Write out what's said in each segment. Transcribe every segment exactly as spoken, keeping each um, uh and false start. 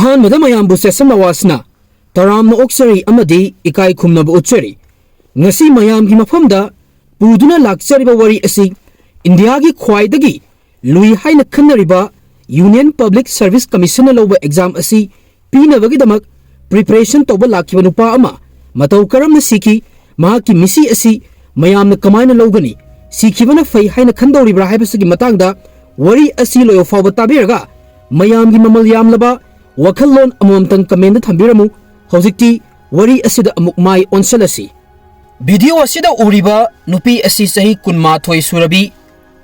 ꯑꯍꯥꯟꯕꯗ ꯃꯌꯥꯝꯕꯨ ꯁꯦꯁꯟ ꯑꯋꯥꯁꯅ ꯇꯔꯥꯝꯅ ꯑꯣꯛꯆꯔꯤ ꯑꯃꯗꯤ ꯏꯀꯥꯏ ꯈꯨꯝꯅꯕ ꯎꯠꯆꯔꯤ꯫ ꯉꯁꯤ ꯃꯌꯥꯝꯒꯤ ꯃꯐꯝꯗ ꯄꯨꯗꯨꯅ ꯂꯥꯛꯆꯔꯤꯕ ꯋꯥꯔꯤ ꯑꯁꯤ ꯏꯟꯗꯤꯌꯥꯒꯤ ꯈ꯭ꯋꯥꯏꯗꯒꯤ ꯂꯨꯏ ꯍꯥꯏꯅ ꯈꯟꯅꯔꯤꯕ Union Public Service Commissionꯅ ꯂꯧꯕ ꯑꯦꯛꯖꯥꯝ ꯑꯁꯤ ꯄꯤꯅꯕꯒꯤꯗꯃꯛ preparation ꯇꯧꯕ ꯂꯥꯛꯈꯤꯕ ꯅꯨꯄꯥ ꯑꯃ ꯃꯇꯧ ꯀꯔꯝꯅ ꯁꯤꯈꯤ, ꯃꯍꯥꯛꯀꯤ ꯃꯤꯁꯤ ꯑꯁꯤ ꯃꯌꯥꯝꯅ ꯀꯃꯥꯏꯅ ꯂꯧꯒꯅꯤ, ꯁꯤꯈꯤꯕꯅ ꯐꯩ ꯍꯥꯏꯅ ꯈꯟꯗꯧꯔꯤꯕ꯭ꯔꯥ ꯍꯥꯏꯕꯁꯤꯒꯤ ꯃꯇꯥꯡꯗ ꯋꯥꯔꯤ ꯑꯁꯤ ꯂꯣꯏꯕ ꯐꯥꯎꯕ ꯇꯥꯕꯤꯔꯒ ꯃꯌꯥꯝꯒꯤ ꯃꯃꯜ ꯌꯥꯝꯂꯕ ꯋꯥꯈꯜꯂꯣꯟ ꯑꯃꯃꯝꯇꯪ commentꯗ ꯊꯝꯕꯤꯔꯝꯃꯨ꯫ ꯍꯧꯖꯤꯛꯇꯤ ꯋꯥꯔꯤ ꯑꯁꯤꯗ ꯑꯃꯨꯛ ꯃꯥꯏ ꯑꯣꯟꯁꯤꯜꯂꯁꯤ꯫ Video ꯑꯁꯤꯗ ꯎꯔꯤꯕ ꯅꯨꯄꯤ ꯑꯁꯤ ꯆꯍꯤ ꯀꯨꯟꯃꯥꯊꯣꯏ ꯁꯨꯔꯕꯤ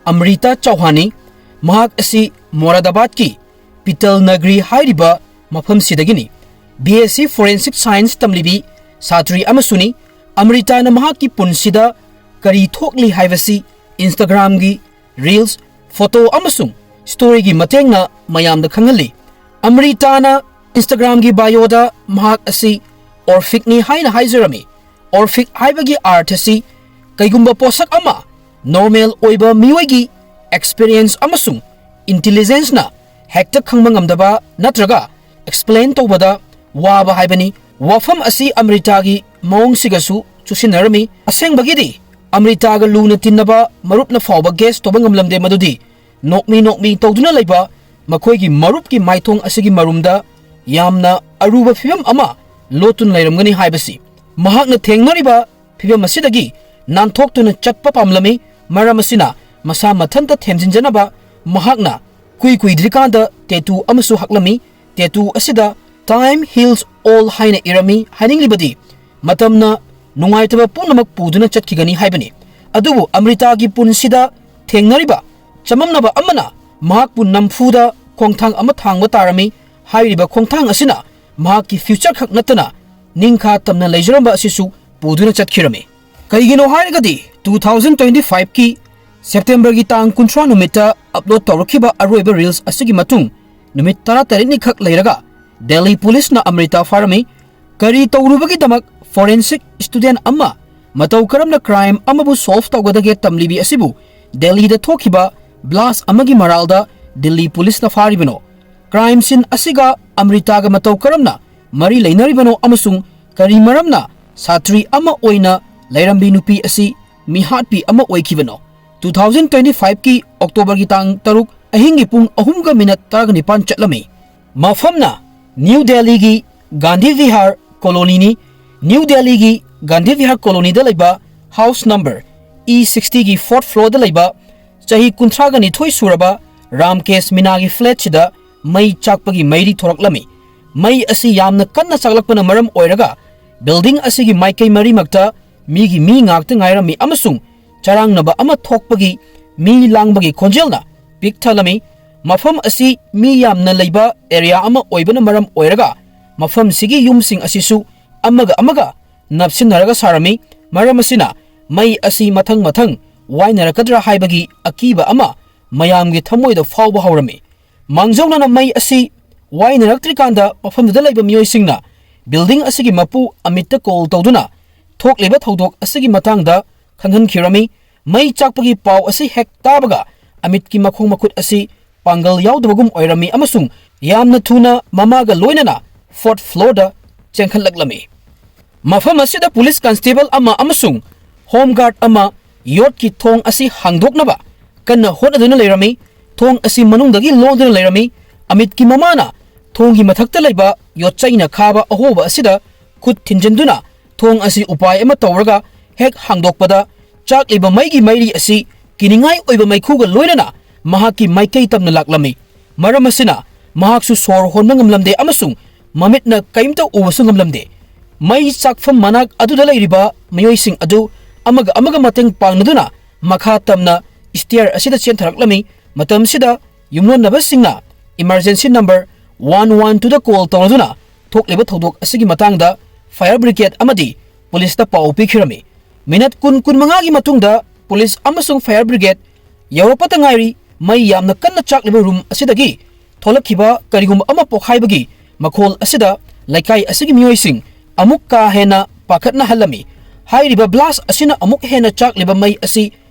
ꯑꯃ꯭ꯔꯤꯇꯥ ꯆꯧꯍꯥꯟꯅꯤ꯫ ꯃꯍꯥꯛ ꯑꯁꯤ ꯃꯣꯔꯥꯗꯥꯕꯥꯗꯀꯤ ꯄꯤꯇꯜ ꯅꯒ꯭ꯔꯤ ꯍꯥꯏꯔꯤꯕ ꯃꯐꯝꯁꯤꯗꯒꯤꯅꯤ꯫ BSc Forensic Science ꯇꯝꯂꯤꯕꯤ ꯁꯥꯇ꯭ꯔꯤ ꯑꯃꯁꯨꯅꯤ꯫ ꯑꯃ꯭ꯔꯤꯇꯥꯅ ꯃꯍꯥꯛꯀꯤ ꯄꯨꯟꯁꯤꯗ ꯀꯔꯤ ꯊꯣꯛꯂꯤ ꯍꯥꯏꯕꯁꯤ Instagramꯒꯤ reels, photo ꯑꯃꯁꯨꯡ storyꯒꯤ ꯃꯇꯦꯡꯅ ꯃꯌꯥꯝꯗ ꯈꯪꯍꯜꯂꯤ꯫ ꯑꯃ꯭ꯔꯤꯇꯥꯅ Instagramꯒꯤ bioꯗ ꯃꯍꯥꯛ ꯑꯁꯤ orphicꯅꯤ ꯍꯥꯏꯅ ꯍꯥꯏꯖꯔꯝꯃꯤ꯫ Orphic ꯍꯥꯏꯕꯒꯤ ꯑꯥꯔꯊ ꯑꯁꯤ ꯀꯩꯒꯨꯝꯕ ꯄꯣꯠꯁꯛ ꯑꯃ normal ꯑꯣꯏꯕ ꯃꯤꯑꯣꯏꯒꯤ experience ꯑꯃꯁꯨꯡ intelligenceꯅ ꯍꯦꯛꯇ ꯈꯪꯕ ꯉꯝꯗꯕ ꯅꯠꯇ꯭ꯔꯒ explain ꯇꯧꯕꯗ ꯋꯥꯕ ꯍꯥꯏꯕꯅꯤ꯫ ꯋꯥꯐꯝ ꯑꯁꯤ ꯑꯃ꯭ꯔꯤꯇꯥꯒꯤ ꯃꯑꯣꯡꯁꯤꯒꯁꯨ ꯆꯨꯁꯤꯟꯅꯔꯝꯃꯤ꯫ ꯑꯁꯦꯡꯕꯒꯤꯗꯤ ꯑꯃ꯭ꯔꯤꯇꯥꯒ ꯂꯨꯅ ꯇꯤꯟꯅꯕ ꯃꯔꯨꯞꯅ ꯐꯥꯎꯕ guess ꯇꯧꯕ ꯉꯝꯂꯝꯗꯦ ꯃꯗꯨꯗꯤ ꯅꯣꯛꯃꯤ ꯅꯣꯛꯃꯤ ꯇꯧꯗꯨꯅ ꯂꯩꯕ ꯃꯈꯣꯏꯒꯤ ꯃꯔꯨꯞꯀꯤ ꯃꯥꯏꯊꯣꯡ ꯑꯁꯤꯒꯤ ꯃꯔꯨꯝꯗ ꯌꯥꯝꯅ ꯑꯔꯨꯕ ꯐꯤꯚꯝ ꯑꯃ ꯂꯣꯠꯇꯨꯅ ꯂꯩꯔꯝꯒꯅꯤ ꯍꯥꯏꯕꯁꯤ꯫ ꯃꯍꯥꯛꯅ ꯊꯦꯡꯅꯔꯤꯕ ꯐꯤꯚꯝ ꯑꯁꯤꯗꯒꯤ ꯅꯥꯟꯊꯣꯛꯇꯨꯅ ꯆꯠꯄ ꯄꯥꯝꯂꯝꯃꯤ꯫ ꯃꯔꯝ ꯑꯁꯤꯅ ꯃꯁꯥ ꯃꯊꯟꯇ ꯊꯦꯝꯖꯤꯟꯖꯅꯕ ꯃꯍꯥꯛꯅ ꯀꯨꯏ ꯀꯨꯏꯗ꯭ꯔꯤꯀꯥꯟꯗ tattoo ꯑꯃꯁꯨ ꯍꯛꯂꯝꯃꯤ꯫ Tattoo ꯑꯁꯤꯗ "Time heals all" ꯍꯥꯏꯅ ꯏꯔꯝꯃꯤ꯫ ꯍꯥꯏꯅꯤꯡꯂꯤꯕꯗꯤ ꯃꯇꯝꯅ ꯅꯨꯡꯉꯥꯏꯇꯕ ꯄꯨꯝꯅꯃꯛ ꯄꯨꯗꯨꯅ ꯆꯠꯈꯤꯒꯅꯤ ꯍꯥꯏꯕꯅꯤ꯫ ꯑꯗꯨꯕꯨ ꯑꯃ꯭ꯔꯤꯇꯥꯒꯤ ꯄꯨꯟꯁꯤꯗ ꯊꯦꯡꯅꯔꯤꯕ ꯆꯃꯝꯅꯕ ꯑꯃꯅ ꯃꯍꯥꯛꯄꯨ ꯅꯝꯐꯨꯗ ꯈꯣꯡꯊꯥꯡ ꯑꯃ ꯊꯥꯡꯕ ꯇꯥꯔꯝꯃꯤ꯫ ꯍꯥꯏꯔꯤꯕ ꯈꯣꯡꯊꯥꯡ ꯑꯁꯤꯅ ꯃꯍꯥꯛꯀꯤ future ꯈꯛ ꯅꯠꯇꯅ ꯅꯤꯡꯈꯥ ꯇꯝꯅ ꯂꯩꯖꯔꯝꯕ ꯑꯁꯤꯁꯨ ꯄꯨꯗꯨꯅ ꯆꯠꯈꯤꯔꯝꯃꯤ꯫ ꯀꯩꯒꯤꯅꯣ ꯍꯥꯏꯔꯒꯗꯤ two thousand twenty fiveꯀꯤ Septemberꯒꯤ ꯇꯥꯡ ꯀꯨꯟꯊ꯭ꯔꯥ ꯅꯨꯃꯤꯠꯇ upload ꯇꯧꯔꯛꯈꯤꯕ ꯑꯔꯣꯏꯕ reels ꯑꯁꯤꯒꯤ ꯃꯇꯨꯡ ꯅꯨꯃꯤꯠ ꯇꯔꯥꯇꯔꯦꯠꯅꯤ ꯈꯛ ꯂꯩꯔꯒ ꯗꯦꯜꯂꯤ ꯄꯨꯂꯤꯁꯅ ꯑꯃ꯭ꯔꯤꯇꯥ ꯐꯥꯔꯝꯃꯤ꯫ ꯀꯔꯤ ꯇꯧꯔꯨꯕꯒꯤꯗꯃꯛ forensic student ꯑꯃ ꯃꯇꯧ ꯀꯔꯝꯅ crime ꯑꯃꯕꯨ solve ꯇꯧꯒꯗꯒꯦ ꯇꯝꯂꯤꯕꯤ ꯑꯁꯤꯕꯨ ꯗꯦꯜꯂꯤꯗ ꯊꯣꯛꯈꯤꯕ blast ꯑꯃꯒꯤ ꯃꯔꯥꯜꯗ ꯗꯤꯜꯂꯤ ꯄꯨꯂꯤꯁꯅ ꯐꯥꯔꯤꯕꯅꯣ? Crime scene ꯑꯁꯤꯒ ꯑꯃ꯭ꯔꯤꯇꯥꯒ ꯃꯇꯧ ꯀꯔꯝꯅ ꯃꯔꯤ ꯂꯩꯅꯔꯤꯕꯅꯣ ꯑꯃꯁꯨꯡ ꯀꯔꯤ ꯃꯔꯝꯅ ꯁꯥꯇ꯭ꯔꯤ ꯑꯃ ꯑꯣꯏꯅ ꯂꯩꯔꯝꯕꯤ ꯅꯨꯄꯤ ꯑꯁꯤ ꯃꯤꯍꯥꯠꯄꯤ ꯑꯃ ꯑꯣꯏꯈꯤꯕꯅꯣ? ꯇꯨ ꯊꯥꯎꯖꯟ ꯇ꯭ꯋꯦꯟꯇꯤ ꯐꯥꯏꯚꯀꯤ ꯑꯣꯛꯇꯣꯕꯔꯒꯤ ꯇꯥꯡ ꯇꯔꯨꯛ ꯑꯍꯤꯡꯒꯤ ꯄꯨꯡ ꯑꯍꯨꯝꯒ ꯃꯤꯅꯠ ꯇꯔꯥꯒ ꯅꯤꯄꯥꯟ ꯆꯠꯂꯝꯃꯤ꯫ ꯃꯐꯝꯅ ꯅ꯭ꯌꯨ ꯗꯦꯜꯂꯤꯒꯤ ꯒꯥꯟꯙꯤ ꯚꯤꯍꯥꯔ ꯀꯣꯂꯣꯅꯤꯅꯤ꯫ ꯅ꯭ꯌꯨ ꯗꯦꯜꯂꯤꯒꯤ ꯒꯥꯟꯙꯤ ꯚꯤꯍꯥꯔ ꯀꯣꯂꯣꯅꯤꯗ ꯂꯩꯕ ꯍꯥꯎꯁ ꯅꯝꯕꯔ ꯏ ꯁꯤꯛꯁꯇꯤꯒꯤ ꯐꯣꯔꯠ ꯐ꯭ꯂꯣꯔꯗ ꯂꯩꯕ ꯆꯍꯤ ꯀꯨꯟꯊ꯭ꯔꯥꯒ ꯅꯤꯊꯣꯏ ꯁꯨꯔꯕ ꯔꯥꯝꯀꯦꯁ ꯃꯤꯅꯥꯒꯤ ꯐ꯭ꯂꯦꯠꯁꯤꯗ ꯃꯩ ꯆꯥꯛꯄꯒꯤ ꯃꯩꯔꯤ ꯊꯣꯔꯛꯂꯝꯃꯤ꯫ ꯃꯩ ꯑꯁꯤ ꯌꯥꯝꯅ ꯀꯟꯅ ꯆꯥꯛꯂꯛꯄꯅ ꯃꯔꯝ ꯑꯣꯏꯔꯒ ꯕꯤꯜꯗꯤꯡ ꯑꯁꯤꯒꯤ ꯃꯥꯏꯀꯩ ꯃꯔꯤꯃꯛꯇ ꯃꯤꯒꯤ ꯃꯤ ꯉꯥꯛꯇ ꯉꯥꯏꯔꯝꯃꯤ ꯑꯃꯁꯨꯡ ꯆꯔꯥꯡꯅꯕ ꯑꯃ ꯊꯣꯛꯄꯒꯤ ꯃꯤ ꯂꯥꯡꯕꯒꯤ ꯈꯣꯟꯖꯦꯜꯅ ꯄꯤꯛ ꯊꯜꯂꯝꯃꯤ꯫ ꯃꯐꯝ ꯑꯁꯤ ꯃꯤ ꯌꯥꯝꯅ ꯂꯩꯕ ꯑꯦꯔꯤꯌꯥ ꯑꯃ ꯑꯣꯏꯕꯅ ꯃꯔꯝ ꯑꯣꯏꯔꯒ ꯃꯐꯝꯁꯤꯒꯤ ꯌꯨꯝꯁꯤꯡ ꯑꯁꯤꯁꯨ ꯑꯃꯒ ꯑꯃꯒ ꯅꯞꯁꯤꯟꯅꯔꯒ ꯁꯥꯔꯝꯃꯤ꯫ ꯃꯔꯝ ꯑꯁꯤꯅ ꯃꯩ ꯑꯁꯤ ꯃꯊꯪ ꯃꯊꯪ ꯋꯥꯏꯅꯔꯛꯀꯗ꯭ꯔꯥ ꯍꯥꯏꯕꯒꯤ ꯑꯀꯤꯕ ꯑꯃ ꯃꯌꯥꯝꯒꯤ ꯊꯃꯣꯏꯗ ꯐꯥꯎꯕ ꯍꯧꯔꯝꯃꯤ꯫ ꯃꯥꯡꯖꯧꯅꯅ ꯃꯩ ꯑꯁꯤ ꯋꯥꯏꯅꯔꯛꯇ꯭ꯔꯤꯀꯥꯟꯗ ꯃꯐꯝꯗꯨꯗ ꯂꯩꯕ ꯃꯤꯑꯣꯏꯁꯤꯡꯅ ꯕꯤꯜꯗꯤꯡ ꯑꯁꯤꯒꯤ ꯃꯄꯨ ꯑꯃꯤꯠꯇ ꯀꯣꯜ ꯇꯧꯗꯨꯅ ꯊꯣꯛꯂꯤꯕ ꯊꯧꯗꯣꯛ ꯑꯁꯤꯒꯤ ꯃꯇꯥꯡꯗ ꯈꯪꯍꯟꯈꯤꯔꯝꯃꯤ꯫ ꯃꯩ ꯆꯥꯛꯄꯒꯤ ꯄꯥꯎ ꯑꯁꯤ ꯍꯦꯛ ꯇꯥꯕꯒ ꯑꯃꯤꯠꯀꯤ ꯃꯈꯣꯡ ꯃꯈꯨꯠ ꯑꯁꯤ ꯄꯥꯡꯒꯜ ꯌꯥꯎꯗꯕꯒꯨꯝ ꯑꯣꯏꯔꯝꯃꯤ ꯑꯃꯁꯨꯡ ꯌꯥꯝꯅ ꯊꯨꯅ ꯃꯃꯥꯒ ꯂꯣꯏꯅꯅ ꯐꯣꯔꯠ ꯐ꯭ꯂꯣꯔꯗ ꯆꯦꯟꯈꯠꯂꯛꯂꯝꯃꯤ꯫ ꯃꯐꯝ ꯑꯁꯤꯗ ꯄꯨꯂꯤꯁ ꯀꯟꯁꯇꯦꯕꯜ ꯑꯃ ꯑꯃꯁꯨꯡ ꯍꯣꯝ ꯒꯥꯔꯗ ꯑꯃ ꯌꯣꯠꯀꯤ ꯊꯣꯡ ꯑꯁꯤ ꯍꯥꯡꯗꯣꯛꯅꯕ ꯀꯟꯅ ꯍꯣꯠꯅꯗꯨꯅ ꯂꯩꯔꯝꯃꯤ꯫ ꯊꯣꯡ ꯑꯁꯤ ꯃꯅꯨꯡꯗꯒꯤ ꯂꯣꯟꯗꯨꯅ ꯂꯩꯔꯝꯃꯤ꯫ ꯑꯃꯤꯠꯀꯤ ꯃꯃꯥꯅ ꯊꯣꯡꯒꯤ ꯃꯊꯛꯇ ꯂꯩꯕ ꯌꯣꯠꯆꯩꯅ ꯈꯥꯕ ꯑꯍꯣꯕ ꯑꯁꯤꯗ ꯈꯨꯠ ꯊꯤꯟꯖꯤꯟꯗꯨꯅ ꯊꯣꯡ ꯑꯁꯤ ꯎꯄꯥꯏ ꯑꯃ ꯇꯧꯔꯒ ꯍꯦꯛ ꯍꯥꯡꯗꯣꯛꯄꯗ ꯆꯥꯛꯂꯤꯕ ꯃꯩꯒꯤ ꯃꯩꯔꯤ ꯑꯁꯤ ꯀꯤꯅꯤꯡꯉꯥꯏ ꯑꯣꯏꯕ ꯃꯩꯈꯨꯒ ꯂꯣꯏꯅꯅ ꯃꯍꯥꯛꯀꯤ ꯃꯥꯏꯀꯩ ꯇꯝꯅ ꯂꯥꯛꯂꯝꯃꯤ꯫ ꯃꯔꯝ ꯑꯁꯤꯅ ꯃꯍꯥꯛꯁꯨ ꯁꯣꯔ ꯍꯣꯟꯕ ꯉꯝꯂꯝꯗꯦ ꯑꯃꯁꯨꯡ ꯃꯃꯤꯠꯅ ꯀꯔꯤꯝꯇ ꯎꯕꯁꯨ ꯉꯝꯂꯝꯗꯦ꯫ ꯃꯩ ꯆꯥꯛꯐꯝ ꯃꯅꯥꯛ ꯑꯗꯨꯗ ꯂꯩꯔꯤꯕ ꯃꯤꯑꯣꯏꯁꯤꯡ ꯑꯗꯨ ꯑꯃꯒ ꯑꯃꯒ ꯃꯇꯦꯡ ꯄꯥꯡꯅꯗꯨꯅ ꯃꯈꯥ ꯇꯝꯅ ꯁ꯭ꯇꯦꯌꯔ ꯑꯁꯤꯗ ꯆꯦꯟꯊꯔꯛꯂꯝꯃꯤ꯫ ꯃꯇꯝꯁꯤꯗ ꯌꯨꯝꯂꯣꯟꯅꯕꯁꯤꯡꯅ ꯏꯃꯔꯖꯦꯟꯁꯤ ꯅꯝꯕꯔ ꯋꯥꯟ ꯋꯥꯟ ꯇꯨꯗ ꯀꯣꯜ ꯇꯧꯔꯗꯨꯅ ꯊꯣꯛꯂꯤꯕ ꯊꯧꯗꯣꯛ ꯑꯁꯤꯒꯤ ꯃꯇꯥꯡꯗ ꯐꯥꯌꯔ ꯕ꯭ꯔꯤꯒꯦꯗ ꯑꯃꯗꯤ ꯄꯨꯂꯤꯁꯇ ꯄꯥꯎ ꯄꯤꯈꯤꯔꯝꯃꯤ꯫ ꯃꯤꯅꯠ ꯀꯨꯟ, ꯀꯨꯟꯃꯉꯥꯒꯤ ꯃꯇꯨꯡꯗ ꯄꯨꯂꯤꯁ ꯑꯃꯁꯨꯡ ꯐꯥꯌꯔ ꯕ꯭ꯔꯤꯒꯦꯗ ꯌꯧꯔꯛꯄꯇ ꯉꯥꯏꯔꯤ꯫ ꯃꯩ ꯌꯥꯝꯅ ꯀꯟꯅ ꯆꯥꯛꯂꯤꯕ ꯔꯨꯝ ꯑꯁꯤꯗꯒꯤ ꯊꯣꯛꯂꯛꯈꯤꯕ ꯀꯔꯤꯒꯨꯝꯕ ꯑꯃ ꯄꯣꯛꯈꯥꯏꯕꯒꯤ ꯃꯈꯣꯜ ꯑꯁꯤꯗ ꯂꯩꯀꯥꯏ ꯑꯁꯤꯒꯤ ꯃꯤꯑꯣꯏꯁꯤꯡ ꯑꯃꯨꯛ ꯀꯥ ꯍꯦꯟꯅ ꯄꯥꯈꯠꯅꯍꯜꯂꯝꯃꯤ꯫ ꯍꯥꯏꯔꯤꯕ ꯕ꯭ꯂꯥꯁ ꯑꯁꯤꯅ ꯑꯃꯨꯛ ꯍꯦꯟꯅ ꯆꯥꯛꯂꯤꯕ ꯃꯩ ꯑꯁꯤ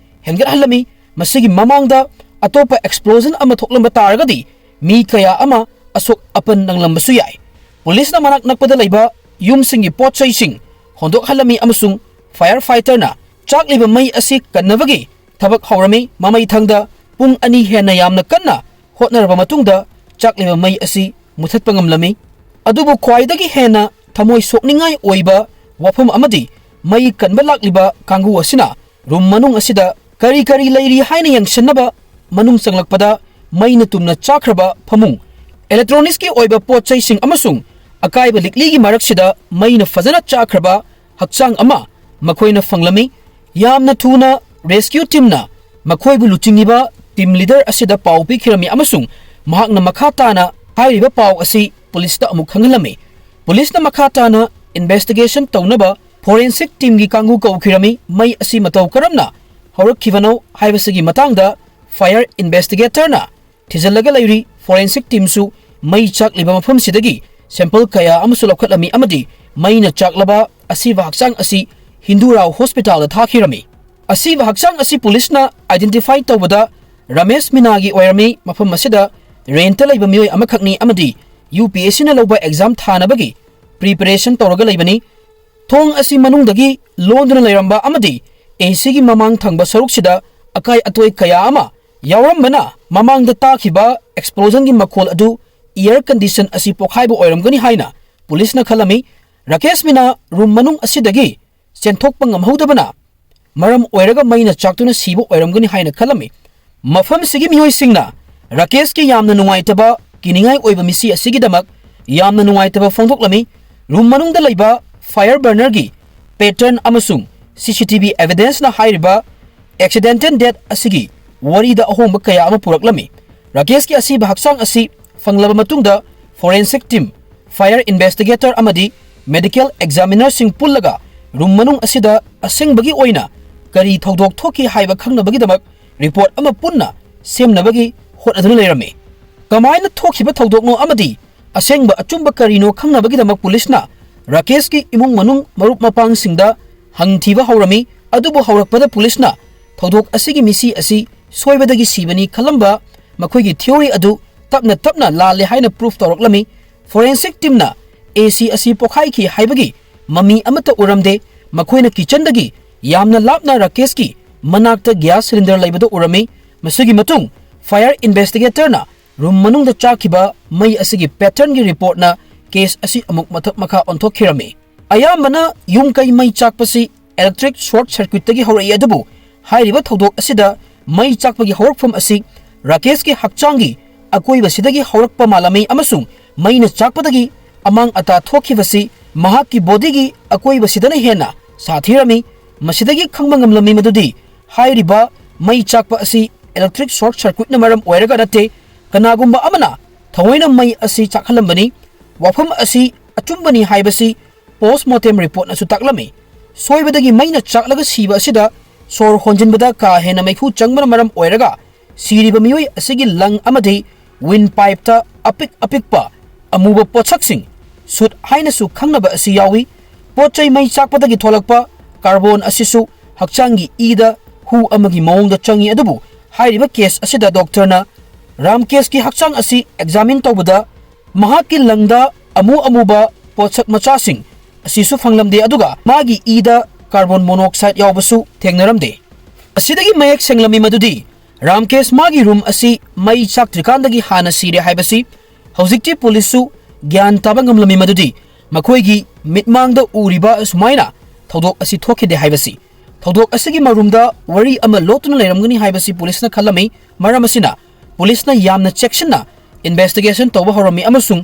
ꯍꯦꯟꯒꯠꯍꯜꯂꯝꯃꯤ꯫ ꯃꯁꯤꯒꯤ ꯃꯃꯥꯡꯗ ꯑꯇꯣꯞꯄ ꯑꯦꯛꯁꯄ꯭ꯂꯣꯖꯟ ꯑꯃ ꯊꯣꯛꯂꯝꯕ ꯇꯥꯔꯒꯗꯤ ꯃꯤ ꯀꯌꯥ ꯑꯃ ꯑꯁꯣꯛ ꯑꯄꯟ ꯅꯪꯂꯝꯕꯁꯨ ꯌꯥꯏ꯫ ꯄꯨꯂꯤꯁꯅ ꯃꯅꯥꯛ ꯅꯛꯄꯗ ꯂꯩꯕ ꯌꯨꯝꯁꯤꯡꯒꯤ ꯄꯣꯠ ꯆꯩꯁꯤꯡ ꯍꯣꯟꯗꯣꯛꯍꯜꯂꯝꯃꯤ ꯑꯃꯁꯨꯡ ꯐꯥꯌꯔ ꯐꯥꯏꯇꯔꯅ ꯆꯥꯛꯂꯤꯕ ꯃꯩ ꯑꯁꯤ ꯀꯟꯅꯕꯒꯤ ꯊꯕꯛ ꯍꯧꯔꯝꯃꯤ꯫ ꯃꯃꯩ ꯊꯪꯗ ꯄꯨꯡ ꯑꯅꯤ ꯍꯦꯟꯅ ꯌꯥꯝꯅ ꯀꯟꯅ ꯍꯣꯠꯅꯔꯕ ꯃꯇꯨꯡꯗ ꯆꯥꯛꯂꯤꯕ ꯃꯩ ꯑꯁꯤ ꯃꯨꯊꯠꯄ ꯉꯝꯂꯝꯃꯤ꯫ ꯑꯗꯨꯕꯨ ꯈ꯭ꯋꯥꯏꯗꯒꯤ ꯍꯦꯟꯅ ꯊꯃꯣꯏ ꯁꯣꯛꯅꯤꯡꯉꯥꯏ ꯑꯣꯏꯕ ꯋꯥꯐꯝ ꯑꯃꯗꯤ ꯃꯩ ꯀꯟꯕ ꯂꯥꯛꯂꯤꯕ ꯀꯥꯡꯕꯨ ꯑꯁꯤꯅ ꯔꯨꯝ ꯃꯅꯨꯡ ꯑꯁꯤꯗ ꯀꯔꯤ ꯀꯔꯤ ꯂꯩꯔꯤ ꯍꯥꯏꯅ ꯌꯦꯡꯁꯤꯟꯅꯕ ꯃꯅꯨꯡ ꯆꯪꯂꯛꯄꯗ ꯃꯩꯅ ꯇꯨꯝꯅ ꯆꯥꯈ꯭ꯔꯕ ꯐꯃꯨꯡ, ꯏꯂꯦꯛꯇ꯭ꯔꯣꯅꯤꯛꯁꯀꯤ ꯑꯣꯏꯕ ꯄꯣꯠ ꯆꯩꯁꯤꯡ ꯑꯃꯁꯨꯡ ꯑꯀꯥꯏꯕ ꯂꯤꯛꯂꯤꯒꯤ ꯃꯔꯛꯁꯤꯗ ꯃꯩꯅ ꯐꯖꯅ ꯆꯥꯈ꯭ꯔꯕ ꯍꯛꯆꯥꯡ ꯑꯃ ꯃꯈꯣꯏꯅ ꯐꯪꯂꯝꯃꯤ꯫ ꯌꯥꯝꯅ ꯊꯨꯅ ꯔꯦꯁꯀ꯭ꯌꯨ ꯇꯤꯝꯅ ꯃꯈꯣꯏꯕꯨ ꯂꯨꯆꯤꯡꯂꯤꯕ ꯇꯤꯝ ꯂꯤꯗꯔ ꯑꯁꯤꯗ ꯄꯥꯎ ꯄꯤꯈꯤꯔꯝꯃꯤ ꯑꯃꯁꯨꯡ ꯃꯍꯥꯛꯅ ꯃꯈꯥ ꯇꯥꯅ ꯍꯥꯏꯔꯤꯕ ꯄꯥꯎ ꯑꯁꯤ ꯄꯨꯂꯤꯁꯇ ꯑꯃꯨꯛ ꯈꯪꯍꯜꯂꯝꯃꯤ꯫ ꯄꯨꯂꯤꯁꯅ ꯃꯈꯥ ꯇꯥꯅ ꯏꯟꯚꯦꯁꯇꯤꯒꯦꯁꯟ ꯇꯧꯅꯕ ꯐꯣꯔꯦꯟꯁꯤꯛ ꯇꯤꯝꯒꯤ ꯀꯥꯡꯕꯨ ꯀꯧꯈꯤꯔꯝꯃꯤ꯫ ꯃꯩ ꯑꯁꯤ ꯃꯇꯧ ꯀꯔꯝꯅ ꯍꯧꯔꯛꯈꯤꯕꯅꯣ ꯍꯥꯏꯕꯁꯤꯒꯤ ꯃꯇꯥꯡꯗ ꯐꯥꯌꯔ ꯏꯟꯚꯦꯁꯇꯤꯒꯦꯇꯔꯅ ꯊꯤꯖꯤꯜꯂꯒ ꯂꯩꯔꯤ꯫ ꯐꯣꯔꯦꯟꯁꯤꯛ ꯇꯤꯝꯁꯨ ꯃꯩ ꯆꯥꯛꯂꯤꯕ ꯃꯐꯝꯁꯤꯗꯒꯤ ꯁꯦꯝꯄꯜ ꯀꯌꯥ ꯑꯃꯁꯨ ꯂꯧꯈꯠꯂꯝꯃꯤ ꯑꯃꯗꯤ ꯃꯩꯅ ꯆꯥꯛꯂꯕ ꯑꯁꯤꯕ ꯍꯛꯆꯥꯡ ꯑꯁꯤ ꯍꯤꯟꯗꯨꯔꯥꯎ ꯍꯣꯁꯄꯤꯇꯥꯜꯗ ꯊꯥꯈꯤꯔꯝꯃꯤ꯫ ꯑꯁꯤꯕ ꯍꯛꯆꯥꯡ ꯑꯁꯤ ꯄꯨꯂꯤꯁꯅ ꯑꯥꯏꯗꯦꯟꯇꯤꯐꯥꯏ ꯇꯧꯕꯗ ꯔꯃꯦꯁ ꯃꯤꯅꯥꯒꯤ ꯑꯣꯏꯔꯝꯃꯤ꯫ ꯃꯐꯝ ꯑꯁꯤꯗ ꯔꯦꯟꯇ ꯂꯩꯕ ꯃꯤꯑꯣꯏ ꯑꯃꯈꯛꯅꯤ ꯑꯃꯗꯤ ꯌꯨ ꯄꯤ ꯑꯦꯁ ꯁꯤꯅ ꯂꯧꯕ ꯑꯦꯛꯖꯥꯝ ꯊꯥꯅꯕꯒꯤ ꯄ꯭ꯔꯤꯄꯦꯔꯦꯁꯟ ꯇꯧꯔꯒ ꯂꯩꯕꯅꯤ꯫ ꯊꯣꯡ ꯑꯁꯤ ꯃꯅꯨꯡꯗꯒꯤ ꯂꯣꯟꯗꯨꯅ ꯂꯩꯔꯝꯕ ꯑꯃꯗꯤ ꯑꯦ ꯁꯤꯒꯤ ꯃꯃꯥꯡ ꯊꯪꯕ ꯁꯔꯨꯛꯁꯤꯗ ꯑꯀꯥꯏ ꯑꯇꯣꯏ ꯀꯌꯥ ꯑꯃ ꯌꯥꯎꯔꯝꯕꯅ ꯃꯃꯥꯡꯗ ꯇꯥꯈꯤꯕ ꯑꯦꯛꯁꯄ꯭ꯂꯣꯖꯟꯒꯤ ꯃꯈꯣꯜ ꯑꯗꯨ ꯏꯌꯔ ꯀꯟꯗꯤꯁꯟ ꯑꯁꯤ ꯄꯣꯈꯥꯏꯕ ꯑꯣꯏꯔꯝꯒꯅꯤ ꯍꯥꯏꯅ ꯄꯨꯂꯤꯁꯅ ꯈꯜꯂꯝꯃꯤ꯫ ꯔꯥꯀꯦꯁ ꯃꯤꯅꯥ ꯔꯨꯝ ꯃꯅꯨꯡ ꯑꯁꯤꯗꯒꯤ ꯆꯦꯟꯊꯣꯛꯄ ꯉꯝꯍꯧꯗꯕꯅ ꯃꯔꯝ ꯑꯣꯏꯔꯒ ꯃꯩꯅ ꯆꯥꯛꯇꯨꯅ ꯁꯤꯕ ꯑꯣꯏꯔꯝꯒꯅꯤ ꯍꯥꯏꯅ ꯈꯜꯂꯝꯃꯤ꯫ ꯃꯐꯝꯁꯤꯒꯤ ꯃꯤꯑꯣꯏꯁꯤꯡꯅ ꯔꯥꯀꯦꯁꯀꯤ ꯌꯥꯝꯅ ꯅꯨꯡꯉꯥꯏꯇꯕ, ꯀꯤꯅꯤꯡꯉꯥꯏ ꯑꯣꯏꯕ ꯃꯤꯁꯤ ꯑꯁꯤꯒꯤꯗꯃꯛ ꯌꯥꯝꯅ ꯅꯨꯡꯉꯥꯏꯇꯕ ꯐꯣꯡꯗꯣꯛꯂꯝꯃꯤ꯫ ꯔꯨꯝ ꯃꯅꯨꯡꯗ ꯂꯩꯕ ꯐꯥꯌꯔ ꯕꯔꯅꯔꯒꯤ ꯄꯦꯇꯔꯟ ꯑꯃꯁꯨꯡ ꯁꯤ ꯁꯤ ꯇꯤ ꯚꯤ ꯑꯦꯚꯤꯗꯦꯟꯁꯅ ꯍꯥꯏꯔꯤꯕ ꯑꯦꯛꯁꯤꯗꯦꯟꯇꯦꯜ ꯗꯦꯠ ꯑꯁꯤꯒꯤ ꯋꯥꯔꯤꯗ ꯑꯍꯣꯡꯕ ꯀꯌꯥ ꯑꯃ ꯄꯨꯔꯛꯂꯝꯃꯤ꯫ ꯔꯥꯀꯦꯁꯀꯤ ꯑꯁꯤꯕ ꯍꯛꯆꯥꯡ ꯑꯁꯤ ꯐꯪꯂꯕ ꯃꯇꯨꯡꯗ ꯐꯣꯔꯦꯟꯁꯤꯛ ꯇꯤꯝ, ꯐꯥꯌꯔ ꯏꯟꯚꯦꯁꯇꯤꯒꯦꯇꯔ ꯑꯃꯗꯤ ꯃꯦꯗꯤꯀꯦꯜ ꯑꯦꯛꯖꯥꯃꯤꯅꯔꯁꯤꯡ ꯄꯨꯜꯂꯒ ꯔꯨꯝ ꯃꯅꯨꯡ ꯑꯁꯤꯗ ꯑꯁꯦꯡꯕꯒꯤ ꯑꯣꯏꯅ ꯀꯔꯤ ꯊꯧꯗꯣꯛ ꯊꯣꯛꯈꯤ ꯍꯥꯏꯕ ꯈꯪꯅꯕꯒꯤꯗꯃꯛ ꯔꯤꯄꯣꯔꯠ ꯑꯃ ꯄꯨꯟꯅ ꯁꯦꯝꯅꯕꯒꯤ ꯍꯣꯠꯅꯗꯨꯅ ꯂꯩꯔꯝꯃꯤ꯫ ꯀꯃꯥꯏꯅ ꯊꯣꯛꯈꯤꯕ ꯊꯧꯗꯣꯛꯅꯣ ꯑꯃꯗꯤ ꯑꯁꯦꯡꯕ ꯑꯆꯨꯝꯕ ꯀꯔꯤꯅꯣ ꯈꯪꯅꯕꯒꯤꯗꯃꯛ ꯄꯨꯂꯤꯁꯅ ꯔꯥꯀꯦꯁꯀꯤ ꯏꯃꯨꯡ ꯃꯅꯨꯡ, ꯃꯔꯨꯞ ꯃꯄꯥꯡꯁꯤꯡꯗ ꯍꯪꯊꯤꯕ ꯍꯧꯔꯝꯃꯤ꯫ ꯑꯗꯨꯕꯨ ꯍꯧꯔꯛꯄꯗ ꯄꯨꯂꯤꯁꯅ ꯊꯧꯗꯣꯛ ꯑꯁꯤꯒꯤ ꯃꯤꯁꯤ ꯑꯁꯤ ꯁꯣꯏꯕꯗꯒꯤ ꯁꯤꯕꯅꯤ ꯈꯜꯂꯝꯕ ꯃꯈꯣꯏꯒꯤ ꯊꯤꯑꯣꯔꯤ ꯑꯗꯨ ꯇꯞꯅ ꯇꯞꯅ ꯂꯥꯜꯂꯦ ꯍꯥꯏꯅ ꯄ꯭ꯔꯨꯐ ꯇꯧꯔꯛꯂꯝꯃꯤ꯫ ꯐꯣꯔꯦꯟꯁꯤꯛ ꯇꯤꯝꯅ ꯑꯦ ꯁꯤ ꯑꯁꯤ ꯄꯣꯈꯥꯏꯈꯤ ꯍꯥꯏꯕꯒꯤ ꯃꯃꯤ ꯑꯃꯠꯇ ꯎꯔꯝꯗꯦ꯫ ꯃꯈꯣꯏꯅ ꯀꯤꯆꯟꯗꯒꯤ ꯌꯥꯝꯅ ꯂꯥꯞꯅ ꯔꯥꯀꯦꯁꯀꯤ ꯃꯅꯥꯛꯇ ꯒ꯭ꯌꯥꯁ ꯁꯤꯂꯤꯟꯗꯔ ꯂꯩꯕꯗꯨ ꯎꯔꯝꯃꯤ꯫ ꯃꯁꯤꯒꯤ ꯃꯇꯨꯡ ꯐꯥꯌꯔ ꯏꯟꯚꯦꯁꯇꯤꯒꯦꯇꯔꯅ ꯔꯨꯝ ꯃꯅꯨꯡꯗ ꯆꯥꯛꯈꯤꯕ ꯃꯩ ꯑꯁꯤꯒꯤ ꯄꯦꯇꯔꯟꯒꯤ ꯔꯤꯄꯣꯔꯠꯅ ꯀꯦꯁ ꯑꯁꯤ ꯑꯃꯨꯛ ꯃꯊꯛ ꯃꯈꯥ ꯑꯣꯟꯊꯣꯛꯈꯤꯔꯝꯃꯤ꯫ ꯑꯌꯥꯝꯕꯅ ꯌꯨꯝ ꯀꯩ ꯃꯩ ꯆꯥꯛꯄꯁꯤ ꯏꯂꯦꯛꯇ꯭ꯔꯤꯛ ꯁꯣꯔꯠ ꯁꯔꯀ꯭ꯌꯨꯠꯇꯒꯤ ꯍꯧꯔꯛꯏ, ꯑꯗꯨꯕꯨ ꯍꯥꯏꯔꯤꯕ ꯊꯧꯗꯣꯛ ꯑꯁꯤꯗ ꯃꯩ ꯆꯥꯛꯄꯒꯤ ꯍꯧꯔꯛꯐꯝ ꯑꯁꯤ ꯔꯥꯀꯦꯁꯀꯤ ꯍꯛꯆꯥꯡꯒꯤ ꯑꯀꯣꯏꯕꯁꯤꯗꯒꯤ ꯍꯧꯔꯛꯄ ꯃꯥꯜꯂꯝꯃꯤ ꯑꯃꯁꯨꯡ ꯃꯩꯅ ꯆꯥꯛꯄꯗꯒꯤ ꯑꯃꯥꯡ ꯑꯇꯥ ꯊꯣꯛꯈꯤꯕꯁꯤ ꯃꯍꯥꯛꯀꯤ ꯕꯣꯗꯤꯒꯤ ꯑꯀꯣꯏꯕꯁꯤꯗꯅ ꯍꯦꯟꯅ ꯁꯥꯊꯤꯔꯝꯃꯤ꯫ ꯃꯁꯤꯗꯒꯤ ꯈꯪꯕ ꯉꯝꯂꯝꯃꯤ ꯃꯗꯨꯗꯤ ꯍꯥꯏꯔꯤꯕ ꯃꯩ ꯆꯥꯛꯄ ꯑꯁꯤ ꯏꯂꯦꯛꯇ꯭ꯔꯤꯛ ꯁꯣꯔꯠ ꯁꯔꯀ꯭ꯌꯨꯠꯅ ꯃꯔꯝ ꯑꯣꯏꯔꯒ ꯅꯠꯇꯦ, ꯀꯅꯥꯒꯨꯝꯕ ꯑꯃꯅ ꯊꯑꯣꯏꯅ ꯃꯩ ꯑꯁꯤ ꯆꯥꯛꯍꯜꯂꯝꯕꯅꯤ꯫ ꯋꯥꯐꯝ ꯑꯁꯤ ꯑꯆꯨꯝꯕꯅꯤ ꯍꯥꯏꯕꯁꯤ ꯄꯣꯁꯃꯣꯔꯇꯦꯝ ꯔꯤꯄꯣꯔꯠꯅꯁꯨ ꯇꯥꯛꯂꯝꯃꯤ꯫ ꯁꯣꯏꯕꯗꯒꯤ ꯃꯩꯅ ꯆꯥꯛꯂꯒ ꯁꯤꯕ ꯑꯁꯤꯗ ꯁꯣꯔ ꯍꯣꯟꯖꯤꯟꯕꯗ ꯀꯥ ꯍꯦꯟꯅ ꯃꯩꯈꯨ ꯆꯪꯕꯅ ꯃꯔꯝ ꯑꯣꯏꯔꯒ ꯁꯤꯔꯤꯕ ꯃꯤꯑꯣꯏ ꯑꯁꯤꯒꯤ ꯂꯪ ꯑꯃꯗꯤ ꯋꯤꯟ ꯄꯥꯏꯞꯇ ꯑꯄꯤꯛ ꯑꯄꯤꯛꯄ ꯑꯃꯨꯕ ꯄꯣꯠꯁꯛꯁꯤꯡ, ꯁꯨꯠ ꯍꯥꯏꯅꯁꯨ ꯈꯪꯅꯕ ꯑꯁꯤ ꯌꯥꯎꯏ꯫ ꯄꯣꯠ ꯆꯩ ꯃꯩ ꯆꯥꯛꯄꯗꯒꯤ ꯊꯣꯛꯂꯛꯄ ꯀꯥꯔꯕꯣꯟ ꯑꯁꯤꯁꯨ ꯍꯛꯆꯥꯡꯒꯤ ꯏꯗ ꯍꯨ ꯑꯃꯒꯤ ꯃꯑꯣꯡꯗ ꯆꯪꯏ, ꯑꯗꯨꯕꯨ ꯍꯥꯏꯔꯤꯕ ꯀꯦꯁ ꯑꯁꯤꯗ ꯗꯣꯛꯇꯔꯅ ꯔꯥꯝꯀꯦꯁꯀꯤ ꯍꯛꯆꯥꯡ ꯑꯁꯤ ꯑꯦꯛꯖꯥꯃꯤꯟ ꯇꯧꯕꯗ ꯃꯍꯥꯛꯀꯤ ꯂꯪꯗ ꯑꯃꯨ ꯑꯃꯨꯕ ꯄꯣꯠꯁꯛ ꯃꯆꯥꯁꯤꯡ ꯑꯁꯤꯁꯨ ꯐꯪꯂꯝꯗꯦ, ꯑꯗꯨꯒ ꯃꯥꯒꯤ ꯏꯗ ꯀꯥꯔꯕꯣꯟ ꯃꯣꯅꯣꯛꯁꯥꯏꯗ ꯌꯥꯎꯕꯁꯨ ꯊꯦꯡꯅꯔꯝꯗꯦ꯫ ꯑꯁꯤꯗꯒꯤ ꯃꯌꯦꯛ ꯁꯦꯡꯂꯝꯃꯤ ꯃꯗꯨꯗꯤ ꯔꯥꯝꯀꯦꯁ ꯃꯥꯒꯤ ꯔꯨꯝ ꯑꯁꯤ ꯃꯩ ꯆꯥꯛꯇ꯭ꯔꯤꯀꯥꯟꯗꯒꯤ ꯍꯥꯟꯅ ꯁꯤꯔꯦ ꯍꯥꯏꯕꯁꯤ ꯍꯧꯖꯤꯛꯇꯤ ꯄꯨꯂꯤꯁꯁꯨ ꯒ꯭ꯌꯥꯟ ꯇꯥꯕ ꯉꯝꯂꯝꯃꯤ ꯃꯗꯨꯗꯤ ꯃꯈꯣꯏꯒꯤ ꯃꯤꯠꯃꯥꯡꯗ ꯎꯔꯤꯕ ꯑꯁꯨꯃꯥꯏꯅ ꯊꯧꯗꯣꯛ ꯑꯁꯤ ꯊꯣꯛꯈꯤꯗꯦ ꯍꯥꯏꯕꯁꯤ꯫ ꯊꯧꯗꯣꯛ ꯑꯁꯤꯒꯤ ꯃꯔꯨꯝꯗ ꯋꯥꯔꯤ ꯑꯃ ꯂꯣꯠꯇꯨꯅ ꯂꯩꯔꯝꯒꯅꯤ ꯍꯥꯏꯕꯁꯤ ꯄꯨꯂꯤꯁꯅ ꯈꯜꯂꯝꯃꯤ꯫ ꯃꯔꯝ ꯑꯁꯤꯅ ꯄꯨꯂꯤꯁꯅ ꯌꯥꯝꯅ ꯆꯦꯛꯁꯤꯟꯅ ꯏꯟꯚꯦꯁꯇꯤꯒꯦꯁꯟ ꯇꯧꯕ ꯍꯧꯔꯝꯃꯤ ꯑꯃꯁꯨꯡ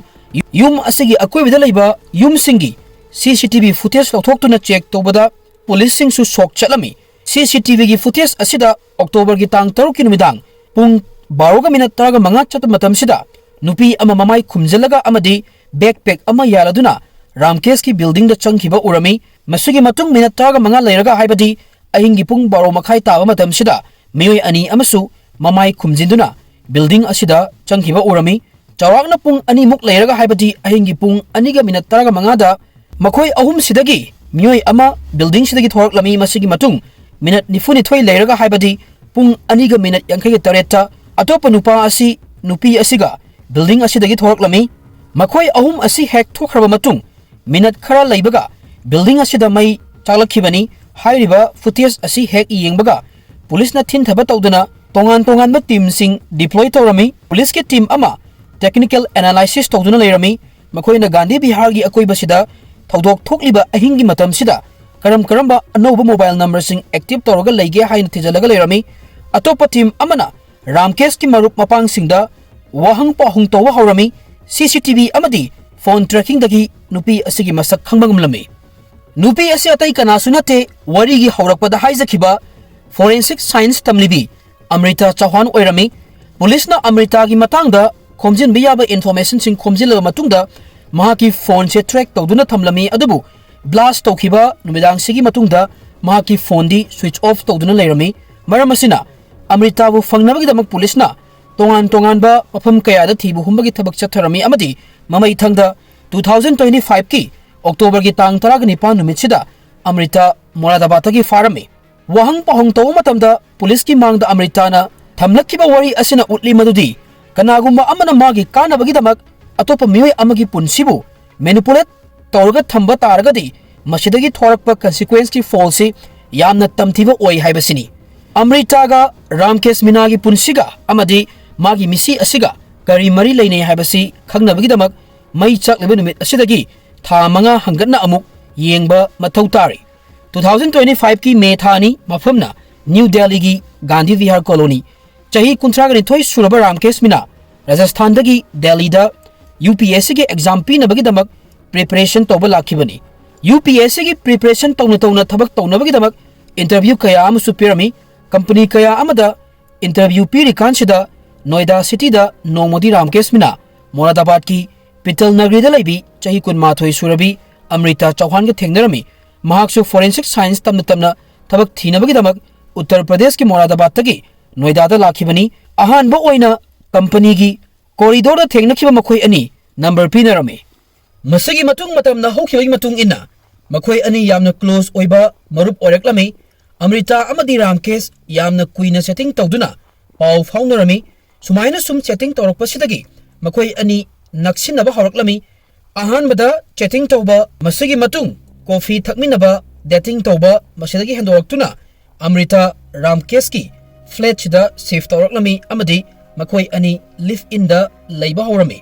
ꯌꯨꯝ ꯑꯁꯤꯒꯤ ꯑꯀꯣꯏꯕꯗ ꯂꯩꯕ ꯌꯨꯝꯁꯤꯡꯒꯤ C C T V footage ꯂꯧꯊꯣꯛꯇꯨꯅ ꯆꯦꯛ ꯇꯧꯕꯗ ꯄꯨꯂꯤꯁꯁꯤꯡꯁꯨ ꯁꯣꯛ ꯆꯠꯂꯝꯃꯤ꯫ ꯁꯤ ꯁꯤ ꯇꯤ ꯚꯤꯒꯤ ꯐꯨꯇꯦꯖ ꯑꯁꯤꯗ ꯑꯣꯛꯇꯣꯕꯔꯒꯤ ꯇꯥꯡ ꯇꯔꯨꯛꯀꯤ ꯅꯨꯃꯤꯗꯥꯡ ꯄꯨꯡ ꯕꯥꯔꯣꯒ ꯃꯤꯅꯠ ꯇꯔꯥꯃꯉꯥ ꯆꯠꯄ ꯃꯇꯝꯁꯤꯗ ꯅꯨꯄꯤ ꯑꯃ ꯃꯃꯥꯏ ꯈꯨꯝꯖꯤꯜꯂꯒ ꯑꯃꯗꯤ ꯕꯦꯛꯄꯦꯛ ꯑꯃ ꯌꯥꯜꯂꯗꯨꯅ ꯔꯥꯝꯀꯦꯁꯀꯤ ꯕꯤꯜꯗꯤꯡꯗ ꯆꯪꯈꯤꯕ ꯎꯔꯝꯃꯤ꯫ ꯃꯁꯤꯒꯤ ꯃꯇꯨꯡ ꯃꯤꯅꯠ ꯇꯔꯥꯃꯉꯥ ꯂꯩꯔꯒ, ꯍꯥꯏꯕꯗꯤ ꯑꯍꯤꯡꯒꯤ ꯄꯨꯡ ꯕꯥꯔꯣ ꯃꯈꯥꯏ ꯇꯥꯕ ꯃꯇꯝꯁꯤꯗ ꯃꯤꯑꯣꯏ ꯑꯅꯤ ꯑꯃꯁꯨ ꯃꯃꯥꯏ ꯈꯨꯝꯖꯤꯟꯗꯨꯅ ꯕꯤꯜꯗꯤꯡ ꯑꯁꯤꯗ ꯆꯪꯈꯤꯕ ꯎꯔꯝꯃꯤ꯫ ꯆꯥꯎꯔꯥꯛꯅ ꯄꯨꯡ ꯑꯅꯤꯃꯨꯛ ꯂꯩꯔꯒ, ꯍꯥꯏꯕꯗꯤ ꯑꯍꯤꯡꯒꯤ ꯄꯨꯡ ꯑꯅꯤꯒ ꯃꯤꯅꯠ ꯇꯔꯥꯃꯉꯥꯗ ꯃꯈꯣꯏ ꯑꯍꯨꯝꯁꯤꯗꯒꯤ ꯃꯤꯑꯣꯏ ꯑꯃ ꯕꯤꯜꯗꯤꯡꯁꯤꯗꯒꯤ ꯊꯣꯔꯛꯂꯝꯃꯤ꯫ ꯃꯁꯤꯒꯤ ꯃꯇꯨꯡ ꯃꯤꯅꯠ ꯅꯤꯐꯨꯅꯤꯊꯣꯏ ꯂꯩꯔꯒ, ꯍꯥꯏꯕꯗꯤ ꯄꯨꯡ ꯑꯅꯤꯒ ꯃꯤꯅꯠ ꯌꯥꯡꯈꯩꯒ ꯇꯔꯦꯠꯇ ꯑꯇꯣꯞꯄ ꯅꯨꯄꯥ ꯑꯁꯤ ꯅꯨꯄꯤ ꯑꯁꯤꯒ building ꯑꯁꯤꯗꯒꯤ ꯊꯣꯔꯛꯂꯝꯃꯤ꯫ ꯃꯈꯣꯏ ꯑꯍꯨꯝ ꯑꯁꯤ ꯍꯦꯛ ꯊꯣꯛꯈ꯭ꯔꯕ ꯃꯇꯨꯡ, ꯃꯤꯅꯠ ꯈꯔ ꯂꯩꯕꯒ building ꯑꯁꯤꯗ ꯃꯩ ꯆꯥꯛꯂꯛꯈꯤꯕꯅꯤ꯫ ꯍꯥꯏꯔꯤꯕ footage ꯑꯁꯤ ꯍꯦꯛ ꯌꯦꯡꯕꯒ, ꯄꯨꯂꯤꯁꯅ ꯊꯤꯟꯊꯕ ꯇꯧꯗꯨꯅ ꯇꯣꯉꯥꯟ ꯇꯣꯉꯥꯟꯕ teamꯁꯤꯡ deploy ꯇꯧꯔꯝꯃꯤ꯫ ꯄꯨꯂꯤꯁꯀꯤ team ꯑꯃ technical analysis ꯇꯧꯗꯨꯅ ꯂꯩꯔꯝꯃꯤ꯫ ꯃꯈꯣꯏꯅ ꯒꯥꯟꯙꯤ ꯕꯤꯍꯥꯔꯒꯤ ꯑꯀꯣꯏꯕꯁꯤꯗ ꯊꯧꯗꯣꯛ ꯊꯣꯛꯂꯤꯕ ꯑꯍꯤꯡꯒꯤ ꯃꯇꯝꯁꯤꯗ ꯀꯔꯝ ꯀꯔꯝꯕ ꯑꯅꯧꯕ mobile numberꯁꯤꯡ active ꯇꯧꯔꯒ ꯂꯩꯒꯦ ꯍꯥꯏꯅ ꯊꯤꯖꯤꯜꯂꯒ ꯂꯩꯔꯝꯃꯤ꯫ ꯑꯇꯣꯞꯄ team ꯑꯃꯅ ꯔꯥꯝꯀꯦꯁꯀꯤ ꯃꯔꯨꯞ ꯃꯄꯥꯡꯁꯤꯡꯗ ꯋꯥꯍꯪ ꯄꯥꯎꯍꯪ ꯇꯧꯕ ꯍꯧꯔꯝꯃꯤ꯫ CCTV ꯑꯃꯗꯤ phone trackingꯗꯒꯤ ꯅꯨꯄꯤ ꯑꯁꯤꯒꯤ ꯃꯁꯛ ꯈꯪꯕ ꯉꯝꯂꯝꯃꯤ꯫ ꯅꯨꯄꯤ ꯑꯁꯤ ꯑꯇꯩ ꯀꯅꯥꯁꯨ ꯅꯠꯇꯦ, ꯋꯥꯔꯤꯒꯤ ꯍꯧꯔꯛꯄꯗ ꯍꯥꯏꯖꯈꯤꯕ forensic science ꯇꯝꯂꯤꯕꯤ ꯑꯃ꯭ꯔꯤꯇꯥ ꯆꯧꯍꯥꯟ ꯑꯣꯏꯔꯝꯃꯤ꯫ ꯄꯨꯂꯤꯁꯅ ꯑꯃ꯭ꯔꯤꯇꯥꯒꯤ ꯃꯇꯥꯡꯗ ꯈꯣꯝꯖꯤꯟꯕ ꯌꯥꯕ informationꯁꯤꯡ ꯈꯣꯝꯖꯤꯜꯂꯕ ꯃꯇꯨꯡꯗ ꯃꯍꯥꯛꯀꯤ phoneꯁꯦ track ꯇꯧꯗꯨꯅ ꯊꯝꯂꯝꯃꯤ, ꯑꯗꯨꯕꯨ blast ꯇꯧꯈꯤꯕ ꯅꯨꯃꯤꯗꯥꯡꯁꯤꯒꯤ ꯃꯇꯨꯡꯗ ꯃꯍꯥꯛꯀꯤ phoneꯗꯤ switch off ꯇꯧꯗꯨꯅ ꯂꯩꯔꯝꯃꯤ꯫ ꯃꯔꯝ ꯑꯁꯤꯅ ꯑꯃ꯭ꯔꯤꯇꯥꯕꯨ ꯐꯪꯅꯕꯒꯤꯗꯃꯛ ꯄꯨꯂꯤꯁꯅ ꯇꯣꯉꯥꯟ ꯇꯣꯉꯥꯟꯕ ꯃꯐꯝ ꯀꯌꯥꯗ ꯊꯤꯕ ꯍꯨꯝꯕꯒꯤ ꯊꯕꯛ ꯆꯠꯊꯔꯝꯃꯤ ꯑꯃꯗꯤ ꯃꯃꯩ ꯊꯪꯗ two thousand twenty fiveꯀꯤ Octoberꯒꯤ ꯇꯥꯡ ꯇꯔꯥꯒ ꯅꯤꯄꯥꯟ ꯅꯨꯃꯤꯠꯁꯤꯗ ꯑꯃ꯭ꯔꯤꯇꯥ ꯃꯣꯔꯥꯗꯥꯕꯥꯗꯇꯒꯤ ꯐꯥꯔꯝꯃꯤ꯫ ꯋꯥꯍꯪ ꯄꯥꯎꯍꯪ ꯇꯧꯕ ꯃꯇꯝꯗ ꯄꯨꯂꯤꯁꯀꯤ ꯃꯥꯡꯗ ꯑꯃ꯭ꯔꯤꯇꯥꯅ ꯊꯝꯂꯛꯈꯤꯕ ꯋꯥꯔꯤ ꯑꯁꯤꯅ ꯎꯠꯂꯤ ꯃꯗꯨꯗꯤ ꯀꯅꯥꯒꯨꯝꯕ ꯑꯃꯅ ꯃꯥꯒꯤ ꯀꯥꯟꯅꯕꯒꯤꯗꯃꯛ ꯑꯇꯣꯞꯄ ꯃꯤꯑꯣꯏ ꯑꯃꯒꯤ ꯄꯨꯟꯁꯤꯕꯨ manipulate ꯇꯧꯔꯒ ꯊꯝꯕ ꯇꯥꯔꯒꯗꯤ ꯃꯁꯤꯗꯒꯤ ꯊꯣꯔꯛꯄ consequenceꯀꯤ ꯐꯜꯁꯤ ꯌꯥꯝꯅ ꯇꯝꯊꯤꯕ ꯑꯣꯏ ꯍꯥꯏꯕꯁꯤꯅꯤ꯫ ꯑꯃ꯭ꯔꯤꯇꯥꯒ ꯔꯥꯝꯀꯦꯁ ꯃꯤꯅꯥꯒꯤ ꯄꯨꯟꯁꯤꯒ ꯑꯃꯗꯤ ꯃꯥꯒꯤ ꯃꯤꯁꯤ ꯑꯁꯤꯒ ꯀꯔꯤ ꯃꯔꯤ ꯂꯩꯅꯩ ꯍꯥꯏꯕꯁꯤ ꯈꯪꯅꯕꯒꯤꯗꯃꯛ ꯃꯩ ꯆꯥꯛꯂꯤꯕ ꯅꯨꯃꯤꯠ ꯑꯁꯤꯗꯒꯤ ꯊꯥ ꯃꯉꯥ ꯍꯪꯒꯠꯅ ꯑꯃꯨꯛ ꯌꯦꯡꯕ ꯃꯊꯧ ꯇꯥꯔꯤ꯫ Two thousand twenty fiveꯀꯤ May ꯊꯥꯅꯤ, ꯃꯐꯝꯅ ꯅ꯭ꯌꯨ ꯗꯦꯜꯂꯤꯒꯤ ꯒꯥꯟꯙꯤ ꯚꯤꯍꯥꯔ ꯀꯣꯂꯣꯅꯤ꯫ ꯆꯍꯤ ꯀꯨꯟꯊ꯭ꯔꯥꯒ ꯅꯤꯊꯣꯏ ꯁꯨꯔꯕ ꯔꯥꯝꯀꯦꯁ ꯃꯤꯅꯥ ꯔꯥꯖꯁꯊꯥꯟꯗꯒꯤ ꯗꯦꯜꯂꯤꯗ UPSCꯒꯤ exam ꯄꯤꯅꯕꯒꯤꯗꯃꯛ preparation ꯇꯧꯕ ꯂꯥꯛꯈꯤꯕꯅꯤ꯫ UPSCꯒꯤ preparation ꯇꯧꯅ ꯇꯧꯅ ꯊꯕꯛ ꯇꯧꯅꯕꯒꯤꯗꯃꯛ interview ꯀꯌꯥ ꯑꯃꯁꯨ ꯄꯤꯔꯝꯃꯤ꯫ Company ꯀꯌꯥ ꯑꯃꯗ interview ꯄꯤꯔꯤꯀꯥꯟꯁꯤꯗ ꯅꯣꯏꯗꯥ cityꯗ ꯅꯣꯡꯃꯗꯤ ꯔꯥꯝꯀꯦꯁ ꯃꯤꯅꯥ ꯃꯣꯔꯥꯗꯥꯕꯥꯗꯀꯤ ꯄꯤꯇꯜ ꯅꯒꯔꯤꯗ ꯂꯩꯕꯤ ꯆꯍꯤ ꯀꯨꯟꯃꯥꯊꯣꯏ ꯁꯨꯔꯕꯤ ꯑꯃ꯭ꯔꯤꯇꯥ ꯆꯧꯍꯥꯟꯒ ꯊꯦꯡꯅꯔꯝꯃꯤ꯫ ꯃꯍꯥꯛꯁꯨ forensic science ꯇꯝꯅ ꯇꯝꯅ ꯊꯕꯛ ꯊꯤꯅꯕꯒꯤꯗꯃꯛ ꯎꯠꯇꯔ ꯄ꯭ꯔꯗꯦꯁꯀꯤ ꯃꯣꯔꯥꯗꯥꯕꯥꯗꯇꯒꯤ ꯅꯣꯏꯗꯥꯗ ꯂꯥꯛꯈꯤꯕꯅꯤ꯫ ꯑꯍꯥꯟꯕ ꯑꯣꯏꯅ companyꯒꯤ corridorꯗ ꯊꯦꯡꯅꯈꯤꯕ ꯃꯈꯣꯏ ꯑꯅꯤ number ꯄꯤꯅꯔꯝꯃꯤ꯫ ꯃꯁꯤꯒꯤ ꯃꯇꯨꯡ ꯃꯇꯝꯅ ꯍꯧꯈꯤꯕꯒꯤ ꯃꯇꯨꯡ ꯏꯟꯅ ꯃꯈꯣꯏ ꯑꯅꯤ ꯌꯥꯝꯅ close ꯑꯣꯏꯕ ꯃꯔꯨꯞ ꯑꯣꯏꯔꯛꯂꯝꯃꯤ꯫ ꯑꯃ꯭ꯔꯤꯇꯥ ꯑꯃꯗꯤ ꯔꯥꯝꯀꯦꯁ ꯌꯥꯝꯅ ꯀꯨꯏꯅ chatting ꯇꯧꯗꯨꯅ ꯄꯥꯎ ꯐꯥꯎꯅꯔꯝꯃꯤ꯫ ꯁꯨꯃꯥꯏꯅ ꯁꯨꯝ chatting ꯇꯧꯔꯛꯄꯁꯤꯗꯒꯤ ꯃꯈꯣꯏ ꯑꯅꯤ ꯅꯛꯁꯤꯟꯅꯕ ꯍꯧꯔꯛꯂꯝꯃꯤ꯫ ꯑꯍꯥꯟꯕꯗ chatting ꯇꯧꯕ, ꯃꯁꯤꯒꯤ ꯃꯇꯨꯡ coffee ꯊꯛꯃꯤꯟꯅꯕ, dating ꯇꯧꯕ, ꯃꯁꯤꯗꯒꯤ ꯍꯦꯟꯗꯣꯔꯛꯇꯨꯅ ꯑꯃ꯭ꯔꯤꯇꯥ ꯔꯥꯝꯀꯦꯁꯀꯤ flat ꯁꯤꯗ shift ꯇꯧꯔꯛꯂꯝꯃꯤ ꯑꯃꯗꯤ ꯃꯈꯣꯏ ꯑꯅꯤ live in ꯗ ꯂꯩꯕ ꯍꯧꯔꯝꯃꯤ꯫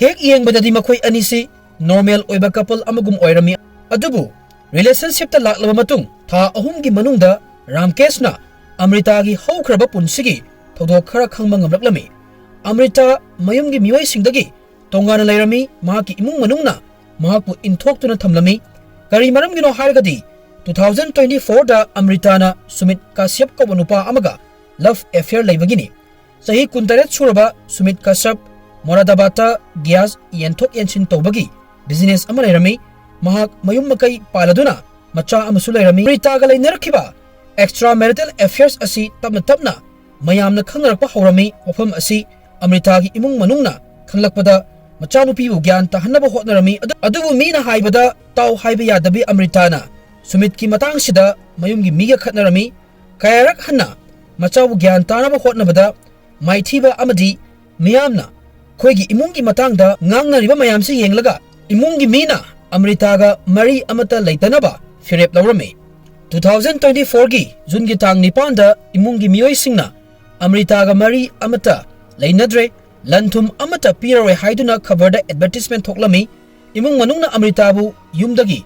ꯍꯦꯛ ꯌꯦꯡꯕꯗꯗꯤ ꯃꯈꯣꯏ ꯑꯅꯤꯁꯤ normal ꯑꯣꯏꯕ couple ꯑꯃꯒꯨꯝ ꯑꯣꯏꯔꯝꯃꯤ꯫ ꯑꯗꯨꯕꯨ relationship ꯇ ꯂꯥꯛꯂꯕ ꯃꯇꯨꯡ ꯊꯥ ꯑꯍꯨꯝꯒꯤ ꯃꯅꯨꯡꯗ ꯔꯥꯝꯀꯦꯁꯅ ꯑꯃ꯭ꯔꯤꯇꯥꯒꯤ ꯍꯧꯈ꯭ꯔꯕ ꯄꯨꯟꯁꯤꯒꯤ ꯊꯧꯗꯣꯛ ꯈꯔ ꯈꯪꯕ ꯉꯝꯂꯛꯂꯝꯃꯤ꯫ ꯑꯃ꯭ꯔꯤꯇꯥ ꯃꯌꯨꯝꯒꯤ ꯃꯤꯑꯣꯏꯁꯤꯡꯗꯒꯤ ꯇꯣꯉꯥꯟꯅ ꯂꯩꯔꯝꯃꯤ꯫ ꯃꯍꯥꯛꯀꯤ ꯏꯃꯨꯡ ꯃꯅꯨꯡꯅ ꯃꯍꯥꯛꯄꯨ ꯏꯟꯊꯣꯛꯇꯨꯅ ꯊꯝꯂꯝꯃꯤ꯫ ꯀꯔꯤ ꯃꯔꯝꯒꯤꯅꯣ ꯍꯥꯏꯔꯒꯗꯤ, two thousand twenty four ꯗ ꯑꯃ꯭ꯔꯤꯇꯥꯅ ꯁꯨꯃꯤꯠ ꯀꯥꯁ꯭ꯌꯞ ꯀꯧꯕ ꯅꯨꯄꯥ ꯑꯃꯒ love affair ꯂꯩꯕꯒꯤꯅꯤ꯫ ꯆꯍꯤ ꯀꯨꯟꯇꯔꯦꯠ ꯁꯨꯔꯕ ꯁꯨꯃꯤꯠ ꯀꯥꯁ꯭ꯌꯞ ꯃꯣꯔꯥꯗꯥꯕꯥꯗꯇ gas ꯌꯦꯟꯊꯣꯛ ꯌꯦꯟꯁꯤꯟ ꯇꯧꯕꯒꯤ business ꯑꯃ ꯂꯩꯔꯝꯃꯤ꯫ ꯃꯍꯥꯛ ꯃꯌꯨꯝ ꯃꯀꯩ ꯄꯥꯜꯂꯗꯨꯅ ꯃꯆꯥ ꯑꯃꯁꯨ ꯂꯩꯔꯝꯃꯤ꯫ ꯑꯃ꯭ꯔꯤꯇꯥꯒ ꯂꯩꯅꯔꯛꯈꯤꯕ extramarital affairs ꯑꯁꯤ ꯇꯞꯅ ꯇꯞꯅ ꯃꯌꯥꯝꯅ ꯈꯪꯅꯔꯛꯄ ꯍꯧꯔꯝꯃꯤ꯫ ꯋꯥꯐꯝ ꯑꯁꯤ ꯑꯃ꯭ꯔꯤꯇꯥꯒꯤ ꯏꯃꯨꯡ ꯃꯅꯨꯡꯅ ꯈꯪꯂꯛꯄꯗ ꯃꯆꯥꯅꯨꯄꯤꯕꯨ ꯒ꯭ꯌꯥꯟ ꯇꯥꯍꯟꯅꯕ ꯍꯣꯠꯅꯔꯝꯃꯤ꯫ ꯑꯗꯨ-, ꯑꯗꯨꯕꯨ ꯃꯤꯅ ꯍꯥꯏꯕꯗ ꯇꯥꯎ ꯍꯥꯏꯕ ꯌꯥꯗꯕꯤ ꯑꯃ꯭ꯔꯤꯇꯥꯅ ꯁꯨꯃꯤꯠꯀꯤ ꯃꯇꯥꯡꯁꯤꯗ ꯃꯌꯨꯝꯒꯤ ꯃꯤꯒ ꯈꯠꯅꯔꯝꯃꯤ꯫ ꯀꯌꯥꯔꯛ ꯍꯟꯅ ꯃꯆꯥꯕꯨ ꯒ꯭ꯌꯥꯟ ꯇꯥꯅꯕ ꯍꯣꯠꯅꯕꯗ ꯃꯥꯏꯊꯤꯕ ꯑꯃꯗꯤ ꯃꯤꯌꯥꯝꯅ ꯑꯩꯈꯣꯏꯒꯤ ꯏꯃꯨꯡꯒꯤ ꯃꯇꯥꯡꯗ ꯉꯥꯡꯅꯔꯤꯕ ꯃꯌꯥꯝꯁꯤ ꯌꯦꯡꯂꯒ ꯏꯃꯨꯡꯒꯤ ꯃꯤꯅ ꯑꯃ꯭ꯔꯤꯇꯥꯒ ꯃꯔꯤ ꯑꯃꯠꯇ ꯂꯩꯇꯅꯕ ꯐꯤꯔꯦꯞ ꯂꯧꯔꯝꯃꯤ꯫ Two thousand twenty four ꯒꯤ ꯖꯨꯟꯒꯤ ꯇꯥꯡ ꯅꯤꯄꯥꯟꯗ ꯏꯃꯨꯡꯒꯤ ꯃꯤꯑꯣꯏꯁꯤꯡꯅ ꯑꯃ꯭ꯔꯤꯇꯥꯒ ꯃꯔꯤ ꯑꯃꯠꯇ ꯂꯩꯅꯗ꯭ꯔꯦ, ꯂꯟ ꯊꯨꯝ ꯑꯃꯠꯇ ꯄꯤꯔꯔꯣꯏ ꯍꯥꯏꯗꯨꯅ ꯈꯕꯔꯗ advertisement ꯊꯣꯛꯂꯝꯃꯤ꯫ ꯏꯃꯨꯡ ꯃꯅꯨꯡꯅ ꯑꯃ꯭ꯔꯤꯇꯥꯕꯨ ꯌꯨꯝꯗꯒꯤ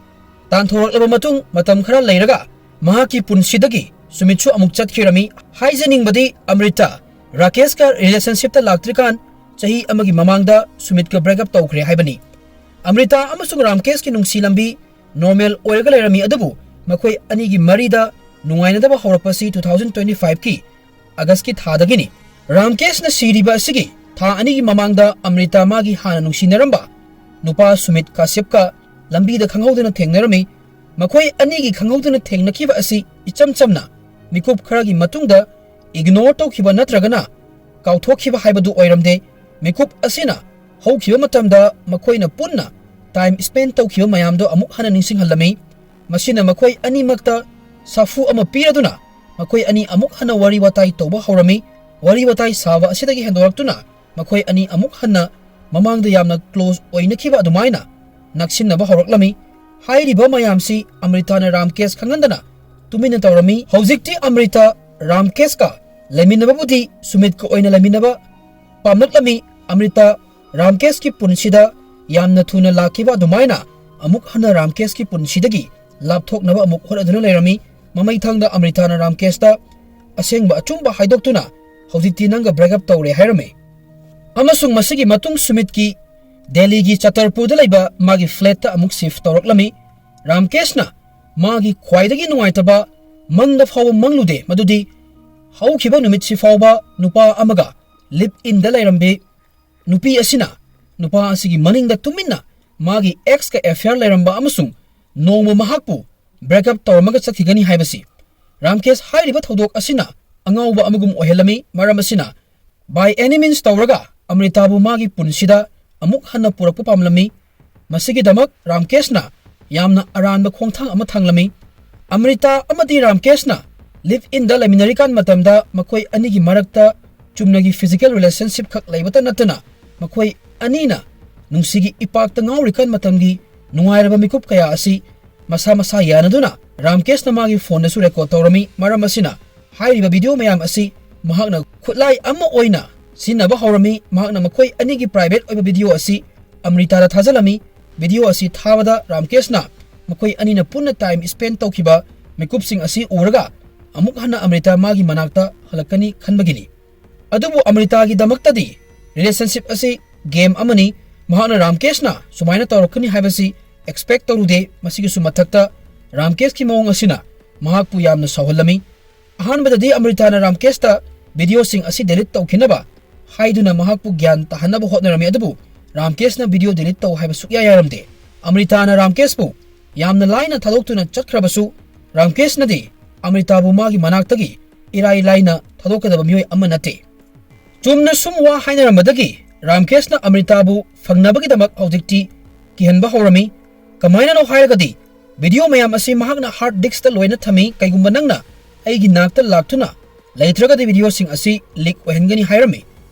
ꯇꯥꯟꯊꯣꯔꯛꯂꯕ ꯃꯇꯨꯡ ꯃꯇꯝ ꯈꯔ ꯂꯩꯔꯒ ꯃꯍꯥꯛꯀꯤ ꯄꯨꯟꯁꯤꯗꯒꯤ ꯁꯨꯃꯤꯠꯁꯨ ꯑꯃꯨꯛ ꯆꯠꯈꯤꯔꯝꯃꯤ꯫ ꯍꯥꯏꯖꯅꯤꯡꯕꯗꯤ ꯑꯃ꯭ꯔꯤꯇꯥ ꯔꯥꯀꯦꯁꯀ relationship ꯇ ꯂꯥꯛꯇ꯭ꯔꯤꯀꯥꯟ ꯆꯍꯤ ꯑꯃꯒꯤ ꯃꯃꯥꯡꯗ ꯁꯨꯃꯤꯠꯀ break up ꯇꯧꯈ꯭ꯔꯦ ꯍꯥꯏꯕꯅꯤ꯫ ꯑꯃ꯭ꯔꯤꯇꯥ ꯑꯃꯁꯨꯡ ꯔꯥꯝꯀꯦꯁꯀꯤ ꯅꯨꯡꯁꯤ ꯂꯝꯕꯤ normal ꯑꯣꯏꯔꯒ ꯂꯩꯔꯝꯃꯤ, ꯑꯗꯨꯕꯨ ꯃꯈꯣꯏ ꯑꯅꯤꯒꯤ ꯃꯔꯤꯗ ꯅꯨꯡꯉꯥꯏꯅꯗꯕ ꯍꯧꯔꯛꯄꯁꯤ two thousand twenty five ꯀꯤ ꯑꯥꯒꯁꯀꯤ ꯊꯥꯗꯒꯤꯅꯤ꯫ ꯔꯥꯝꯀꯦꯁꯅ ꯁꯤꯔꯤꯕ ꯑꯁꯤꯒꯤ ꯊꯥ ꯑꯅꯤꯒꯤ ꯃꯃꯥꯡꯗ ꯑꯃ꯭ꯔꯤꯇꯥ ꯃꯥꯒꯤ ꯍꯥꯟꯅ ꯅꯨꯡꯁꯤꯅꯔꯝꯕ ꯅꯨꯄꯥ ꯁꯨꯃꯤꯠ ꯀꯥꯁ꯭ꯌꯞꯀ ꯂꯝꯕꯤꯗ ꯈꯪꯍꯧꯗꯅ ꯊꯦꯡꯅꯔꯝꯃꯤ꯫ ꯃꯈꯣꯏ ꯑꯅꯤꯒꯤ ꯈꯪꯍꯧꯗꯅ ꯊꯦꯡꯅꯈꯤꯕ ꯑꯁꯤ ꯏꯆꯝ ꯆꯝꯅ ꯃꯤꯀꯨꯞ ꯈꯔꯒꯤ ꯃꯇꯨꯡꯗ ignore ꯇꯧꯈꯤꯕ ꯅꯠꯇ꯭ꯔꯒꯅ ꯀꯥꯎꯊꯣꯛꯈꯤꯕ ꯍꯥꯏꯕꯗꯨ ꯑꯣꯏꯔꯝꯗꯦ꯫ ꯃꯤꯀꯨꯞ ꯑꯁꯤꯅ ꯍꯧꯈꯤꯕ ꯃꯇꯝꯗ ꯃꯈꯣꯏꯅ ꯄꯨꯟꯅ time spend ꯇꯧꯈꯤꯕ ꯃꯌꯥꯝꯗꯣ ꯑꯃꯨꯛ ꯍꯟꯅ ꯅꯤꯡꯁꯤꯡꯍꯜꯂꯝꯃꯤ꯫ ꯃꯁꯤꯅ ꯃꯈꯣꯏ ꯑꯅꯤꯃꯛꯇ ꯁꯥꯐꯨ ꯑꯃ ꯄꯤꯔꯗꯨꯅ ꯃꯈꯣꯏ ꯑꯅꯤ ꯑꯃꯨꯛ ꯍꯟꯅ ꯋꯥꯔꯤ ꯋꯥꯇꯥꯏ ꯇꯧꯕ ꯍꯧꯔꯝꯃꯤ꯫ ꯋꯥꯔꯤ ꯋꯥꯇꯥꯏ ꯁꯥꯕ ꯑꯁꯤꯗꯒꯤ ꯍꯦꯟꯗꯣꯔꯛꯇꯨꯅ ꯃꯈꯣꯏ ꯑꯅꯤ ꯑꯃꯨꯛ ꯍꯟꯅ ꯃꯃꯥꯡꯗ ꯌꯥꯝꯅ ꯀ꯭ꯂꯣꯖ ꯑꯣꯏꯅꯈꯤꯕ ꯑꯗꯨꯃꯥꯏꯅ ꯅꯛꯁꯤꯟꯅꯕ ꯍꯧꯔꯛꯂꯝꯃꯤ꯫ ꯍꯥꯏꯔꯤꯕ ꯃꯌꯥꯝꯁꯤ ꯑꯃ꯭ꯔꯤꯇꯥꯅ ꯔꯥꯝꯀꯦꯁ ꯈꯪꯍꯟꯗꯅ ꯇꯨꯃꯤꯟꯅ ꯇꯧꯔꯝꯃꯤ꯫ ꯍꯧꯖꯤꯛꯇꯤ ꯑꯃ꯭ꯔꯤꯇꯥ ꯔꯥꯝꯀꯦꯁꯀ ꯂꯩꯃꯤꯟꯅꯕꯕꯨꯗꯤ ꯁꯨꯃꯤꯠꯀ ꯑꯣꯏꯅ ꯂꯩꯃꯤꯟꯅꯕ ꯄꯥꯝꯂꯛꯂꯝꯃꯤ꯫ ꯑꯃ꯭ꯔꯤꯇꯥ ꯔꯥꯝꯀꯦꯁꯀꯤ ꯄꯨꯟꯁꯤꯗ ꯌꯥꯝꯅ ꯊꯨꯅ ꯂꯥꯛꯈꯤꯕ ꯑꯗꯨꯃꯥꯏꯅ ꯑꯃꯨꯛ ꯍꯟꯅ ꯔꯥꯝꯀꯦꯁꯀꯤ ꯄꯨꯟꯁꯤꯗꯒꯤ ꯂꯥꯞꯊꯣꯛꯅꯕ ꯑꯃꯨꯛ ꯍꯣꯠꯅꯗꯨꯅ ꯂꯩꯔꯝꯃꯤ꯫ ꯃꯃꯩꯊꯪꯗ ꯑꯃ꯭ꯔꯤꯇꯥꯅ ꯔꯥꯝꯀꯦꯁꯇ ꯑꯁꯦꯡꯕ ꯑꯆꯨꯝꯕ ꯍꯥꯏꯗꯣꯛꯇꯨꯅ ꯍꯧꯖꯤꯛꯇꯤ ꯅꯪꯒ ꯕ꯭ꯔꯦꯛ ꯑꯞ ꯇꯧꯔꯦ ꯍꯥꯏꯔꯝꯃꯤ꯫ ꯑꯃꯁꯨꯡ ꯃꯁꯤꯒꯤ ꯃꯇꯨꯡ ꯁꯨꯃꯤꯠꯀꯤ ꯗꯦꯜꯂꯤꯒꯤ ꯆꯇꯔꯄꯨꯔꯗ ꯂꯩꯕ ꯃꯥꯒꯤ ꯐ꯭ꯂꯦꯠꯇ ꯑꯃꯨꯛ ꯁꯤꯐ ꯇꯧꯔꯛꯂꯝꯃꯤ꯫ ꯔꯥꯝꯀꯦꯁꯅ ꯃꯥꯒꯤ ꯈ꯭ꯋꯥꯏꯗꯒꯤ ꯅꯨꯡꯉꯥꯏꯇꯕ ꯃꯪꯗ ꯐꯥꯎꯕ ꯃꯪꯂꯨꯗꯦ, ꯃꯗꯨꯗꯤ ꯍꯧꯈꯤꯕ ꯅꯨꯃꯤꯠꯁꯤ ꯐꯥꯎꯕ ꯅꯨꯄꯥ ꯑꯃꯒ ꯂꯤꯞ ꯏꯟꯗ ꯂꯩꯔꯝꯕꯤ ꯅꯨꯄꯤ ꯑꯁꯤꯅ ꯅꯨꯄꯥ ꯑꯁꯤꯒꯤ ꯃꯅꯤꯡꯗ ꯇꯨꯃꯤꯟꯅ ꯃꯥꯒꯤ ꯑꯦꯛꯁꯀ ꯑꯦꯐꯤꯌꯔ ꯂꯩꯔꯝꯕ ꯑꯃꯁꯨꯡ ꯅꯣꯡꯃ ꯃꯍꯥꯛꯄꯨ ꯕ꯭ꯔꯦꯛ ꯑꯞ ꯇꯧꯔꯝꯃꯒ ꯆꯠꯈꯤꯒꯅꯤ ꯍꯥꯏꯕꯁꯤ꯫ ꯔꯥꯝꯀꯦꯁ ꯍꯥꯏꯔꯤꯕ ꯊꯧꯗꯣꯛ ꯑꯁꯤꯅ ꯑꯉꯥꯎꯕ ꯑꯃꯒꯨꯝ ꯑꯣꯏꯍꯜꯂꯝꯃꯤ꯫ ꯃꯔꯝ ꯑꯁꯤꯅ, by any means ꯇꯧꯔꯒ ꯑꯃ꯭ꯔꯤꯇꯥꯕꯨ ꯃꯥꯒꯤ ꯄꯨꯟꯁꯤꯗ ꯑꯃꯨꯛ ꯍꯟꯅ ꯄꯨꯔꯛꯄ ꯄꯥꯝꯂꯝꯃꯤ꯫ ꯃꯁꯤꯒꯤꯗꯃꯛ ꯔꯥꯝꯀꯦꯁꯅ ꯌꯥꯝꯅ ꯑꯔꯥꯟꯕ ꯈꯣꯡꯊꯥꯡ ꯑꯃ ꯊꯥꯡꯂꯝꯃꯤ꯫ ꯑꯃ꯭ꯔꯤꯇꯥ ꯑꯃꯗꯤ ꯔꯥꯝꯀꯦꯁꯅ ꯂꯤꯞ ꯏꯟꯗ ꯂꯩꯃꯤꯟꯅꯔꯤꯀꯥꯟ ꯃꯇꯝꯗ ꯃꯈꯣꯏ ꯑꯅꯤꯒꯤ ꯃꯔꯛꯇ ꯆꯨꯝꯅꯒꯤ ꯐꯤꯖꯤꯀꯦꯜ ꯔꯤꯂꯦꯁꯟꯁꯤꯞ ꯈꯛ ꯂꯩꯕꯇ ꯅꯠꯇꯅ ꯃꯈꯣꯏ ꯑꯅꯤꯅ ꯅꯨꯡꯁꯤꯒꯤ ꯏꯄꯥꯛꯇ ꯉꯥꯎꯔꯤꯀꯥꯟ ꯃꯇꯝꯒꯤ ꯅꯨꯡꯉꯥꯏꯔꯕ ꯃꯤꯀꯨꯞ ꯀꯌꯥ ꯑꯁꯤ ꯃꯁꯥ ꯃꯁꯥ ꯌꯥꯅꯗꯨꯅ ꯔꯥꯝꯀꯦꯁꯅ ꯃꯥꯒꯤ ꯐꯣꯟꯗꯁꯨ ꯔꯦꯀꯣꯔꯗ ꯇꯧꯔꯝꯃꯤ꯫ ꯃꯔꯝ ꯑꯁꯤꯅ ꯍꯥꯏꯔꯤꯕ ꯚꯤꯗꯤꯑꯣ ꯃꯌꯥꯝ ꯑꯁꯤ ꯃꯍꯥꯛꯅ ꯈꯨꯠꯂꯥꯏ ꯑꯃ ꯑꯣꯏꯅ ꯁꯤꯖꯤꯟꯅꯕ ꯍꯧꯔꯝꯃꯤ꯫ ꯃꯍꯥꯛꯅ ꯃꯈꯣꯏ ꯑꯅꯤꯒꯤ ꯄ꯭ꯔꯥꯏꯚꯦꯠ ꯑꯣꯏꯕ ꯚꯤꯗꯤꯑꯣ ꯑꯁꯤ ꯑꯃ꯭ꯔꯤꯇꯥꯗ ꯊꯥꯖꯤꯜꯂꯝꯃꯤ꯫ ꯚꯤꯗꯤꯑꯣ ꯑꯁꯤ ꯊꯥꯕꯗ ꯔꯥꯝꯀꯦꯁꯅ ꯃꯈꯣꯏ ꯑꯅꯤꯅ ꯄꯨꯟꯅ ꯇꯥꯏꯝ ꯁ꯭ꯄꯦꯟ ꯇꯧꯈꯤꯕ ꯃꯤꯀꯨꯞꯁꯤꯡ ꯑꯁꯤ ꯎꯔꯒ ꯑꯃꯨꯛ ꯍꯟꯅ ꯑꯃ꯭ꯔꯤꯇꯥ ꯃꯥꯒꯤ ꯃꯅꯥꯛꯇ ꯍꯜꯂꯛꯀꯅꯤ ꯈꯟꯕꯒꯤꯅꯤ꯫ ꯑꯗꯨꯕꯨ ꯑꯃ꯭ꯔꯤꯇꯥꯒꯤꯗꯃꯛꯇꯗꯤ ꯔꯤꯂꯦꯁꯟꯁꯤꯞ ꯑꯁꯤ ꯒꯦꯝ ꯑꯃꯅꯤ꯫ ꯃꯍꯥꯛꯅ ꯔꯥꯝꯀꯦꯁꯅ ꯁꯨꯃꯥꯏꯅ ꯇꯧꯔꯛꯀꯅꯤ ꯍꯥꯏꯕꯁꯤ ꯑꯦꯛꯁꯄꯦꯛ ꯇꯧꯔꯨꯗꯦ꯫ ꯃꯁꯤꯒꯤꯁꯨ ꯃꯊꯛꯇ ꯔꯥꯝꯀꯦꯁꯀꯤ ꯃꯑꯣꯡ ꯑꯁꯤꯅ ꯃꯍꯥꯛꯄꯨ ꯌꯥꯝꯅ ꯁꯥꯎꯍꯜꯂꯝꯃꯤ꯫ ꯑꯍꯥꯟꯕꯗꯗꯤ ꯑꯃ꯭ꯔꯤꯇꯥꯅ ꯔꯥꯝꯀꯦꯁꯇ ꯚꯤꯗꯤꯑꯣꯁꯤꯡ ꯑꯁꯤ ꯗꯤꯂꯤꯠ ꯇꯧꯈꯤꯅꯕ ꯍꯥꯏꯗꯨꯅ ꯃꯍꯥꯛꯄꯨ ꯒ꯭ꯌꯥꯟ ꯇꯥꯍꯟꯅꯕ ꯍꯣꯠꯅꯔꯝꯃꯤ, ꯑꯗꯨꯕꯨ ꯔꯥꯝꯀꯦꯁꯅ ꯚꯤꯗꯤꯑꯣ ꯗꯤꯂꯤꯠ ꯇꯧ ꯍꯥꯏꯕ ꯁꯨꯛꯌꯥ ꯌꯥꯔꯝꯗꯦ꯫ ꯑꯃ꯭ꯔꯤꯇꯥꯅ ꯔꯥꯝꯀꯦꯁꯄꯨ ꯌꯥꯝꯅ ꯂꯥꯏꯅ ꯊꯥꯗꯣꯛꯇꯨꯅ ꯆꯠꯈ꯭ꯔꯕꯁꯨ, ꯔꯥꯝꯀꯦꯁꯅꯗꯤ ꯑꯃ꯭ꯔꯤꯇꯥꯕꯨ ꯃꯥꯒꯤ ꯃꯅꯥꯛꯇꯒꯤ ꯏꯔꯥꯏ ꯂꯥꯏꯅ ꯊꯥꯗꯣꯛꯀꯗꯕ ꯃꯤꯑꯣꯏ ꯑꯃ ꯅꯠꯇꯦ꯫ ꯆꯨꯝꯅ ꯁꯨꯝ ꯋꯥ ꯍꯥꯏꯅꯔꯝꯕꯗꯒꯤ ꯔꯥꯝꯀꯦꯁꯅ ꯑꯃ꯭ꯔꯤꯇꯥꯕꯨ ꯐꯪꯅꯕꯒꯤꯗꯃꯛ ꯍꯧꯖꯤꯛꯇꯤ ꯀꯤꯍꯟꯕ ꯍꯧꯔꯝꯃꯤ꯫ ꯀꯃꯥꯏꯅꯅꯣ ꯍꯥꯏꯔꯒꯗꯤ, ꯚꯤꯗꯤꯑꯣ ꯃꯌꯥꯝ ꯑꯁꯤ ꯃꯍꯥꯛꯅ ꯍꯥꯔꯗ ꯗꯤꯁꯛꯇ ꯂꯣꯏꯅ ꯊꯝꯃꯤ꯫ ꯀꯩꯒꯨꯝꯕ ꯅꯪꯅ ꯑꯩꯒꯤ ꯅꯥꯛꯇ ꯂꯥꯛꯇꯨꯅ ꯂꯩꯇ꯭ꯔꯒꯗꯤ ꯚꯤꯗꯤꯑꯣꯁꯤꯡ ꯑꯁꯤ ꯂꯤꯛ ꯑꯣꯏꯍꯟꯒꯅꯤ ꯍꯥꯏꯔꯝꯃꯤ꯫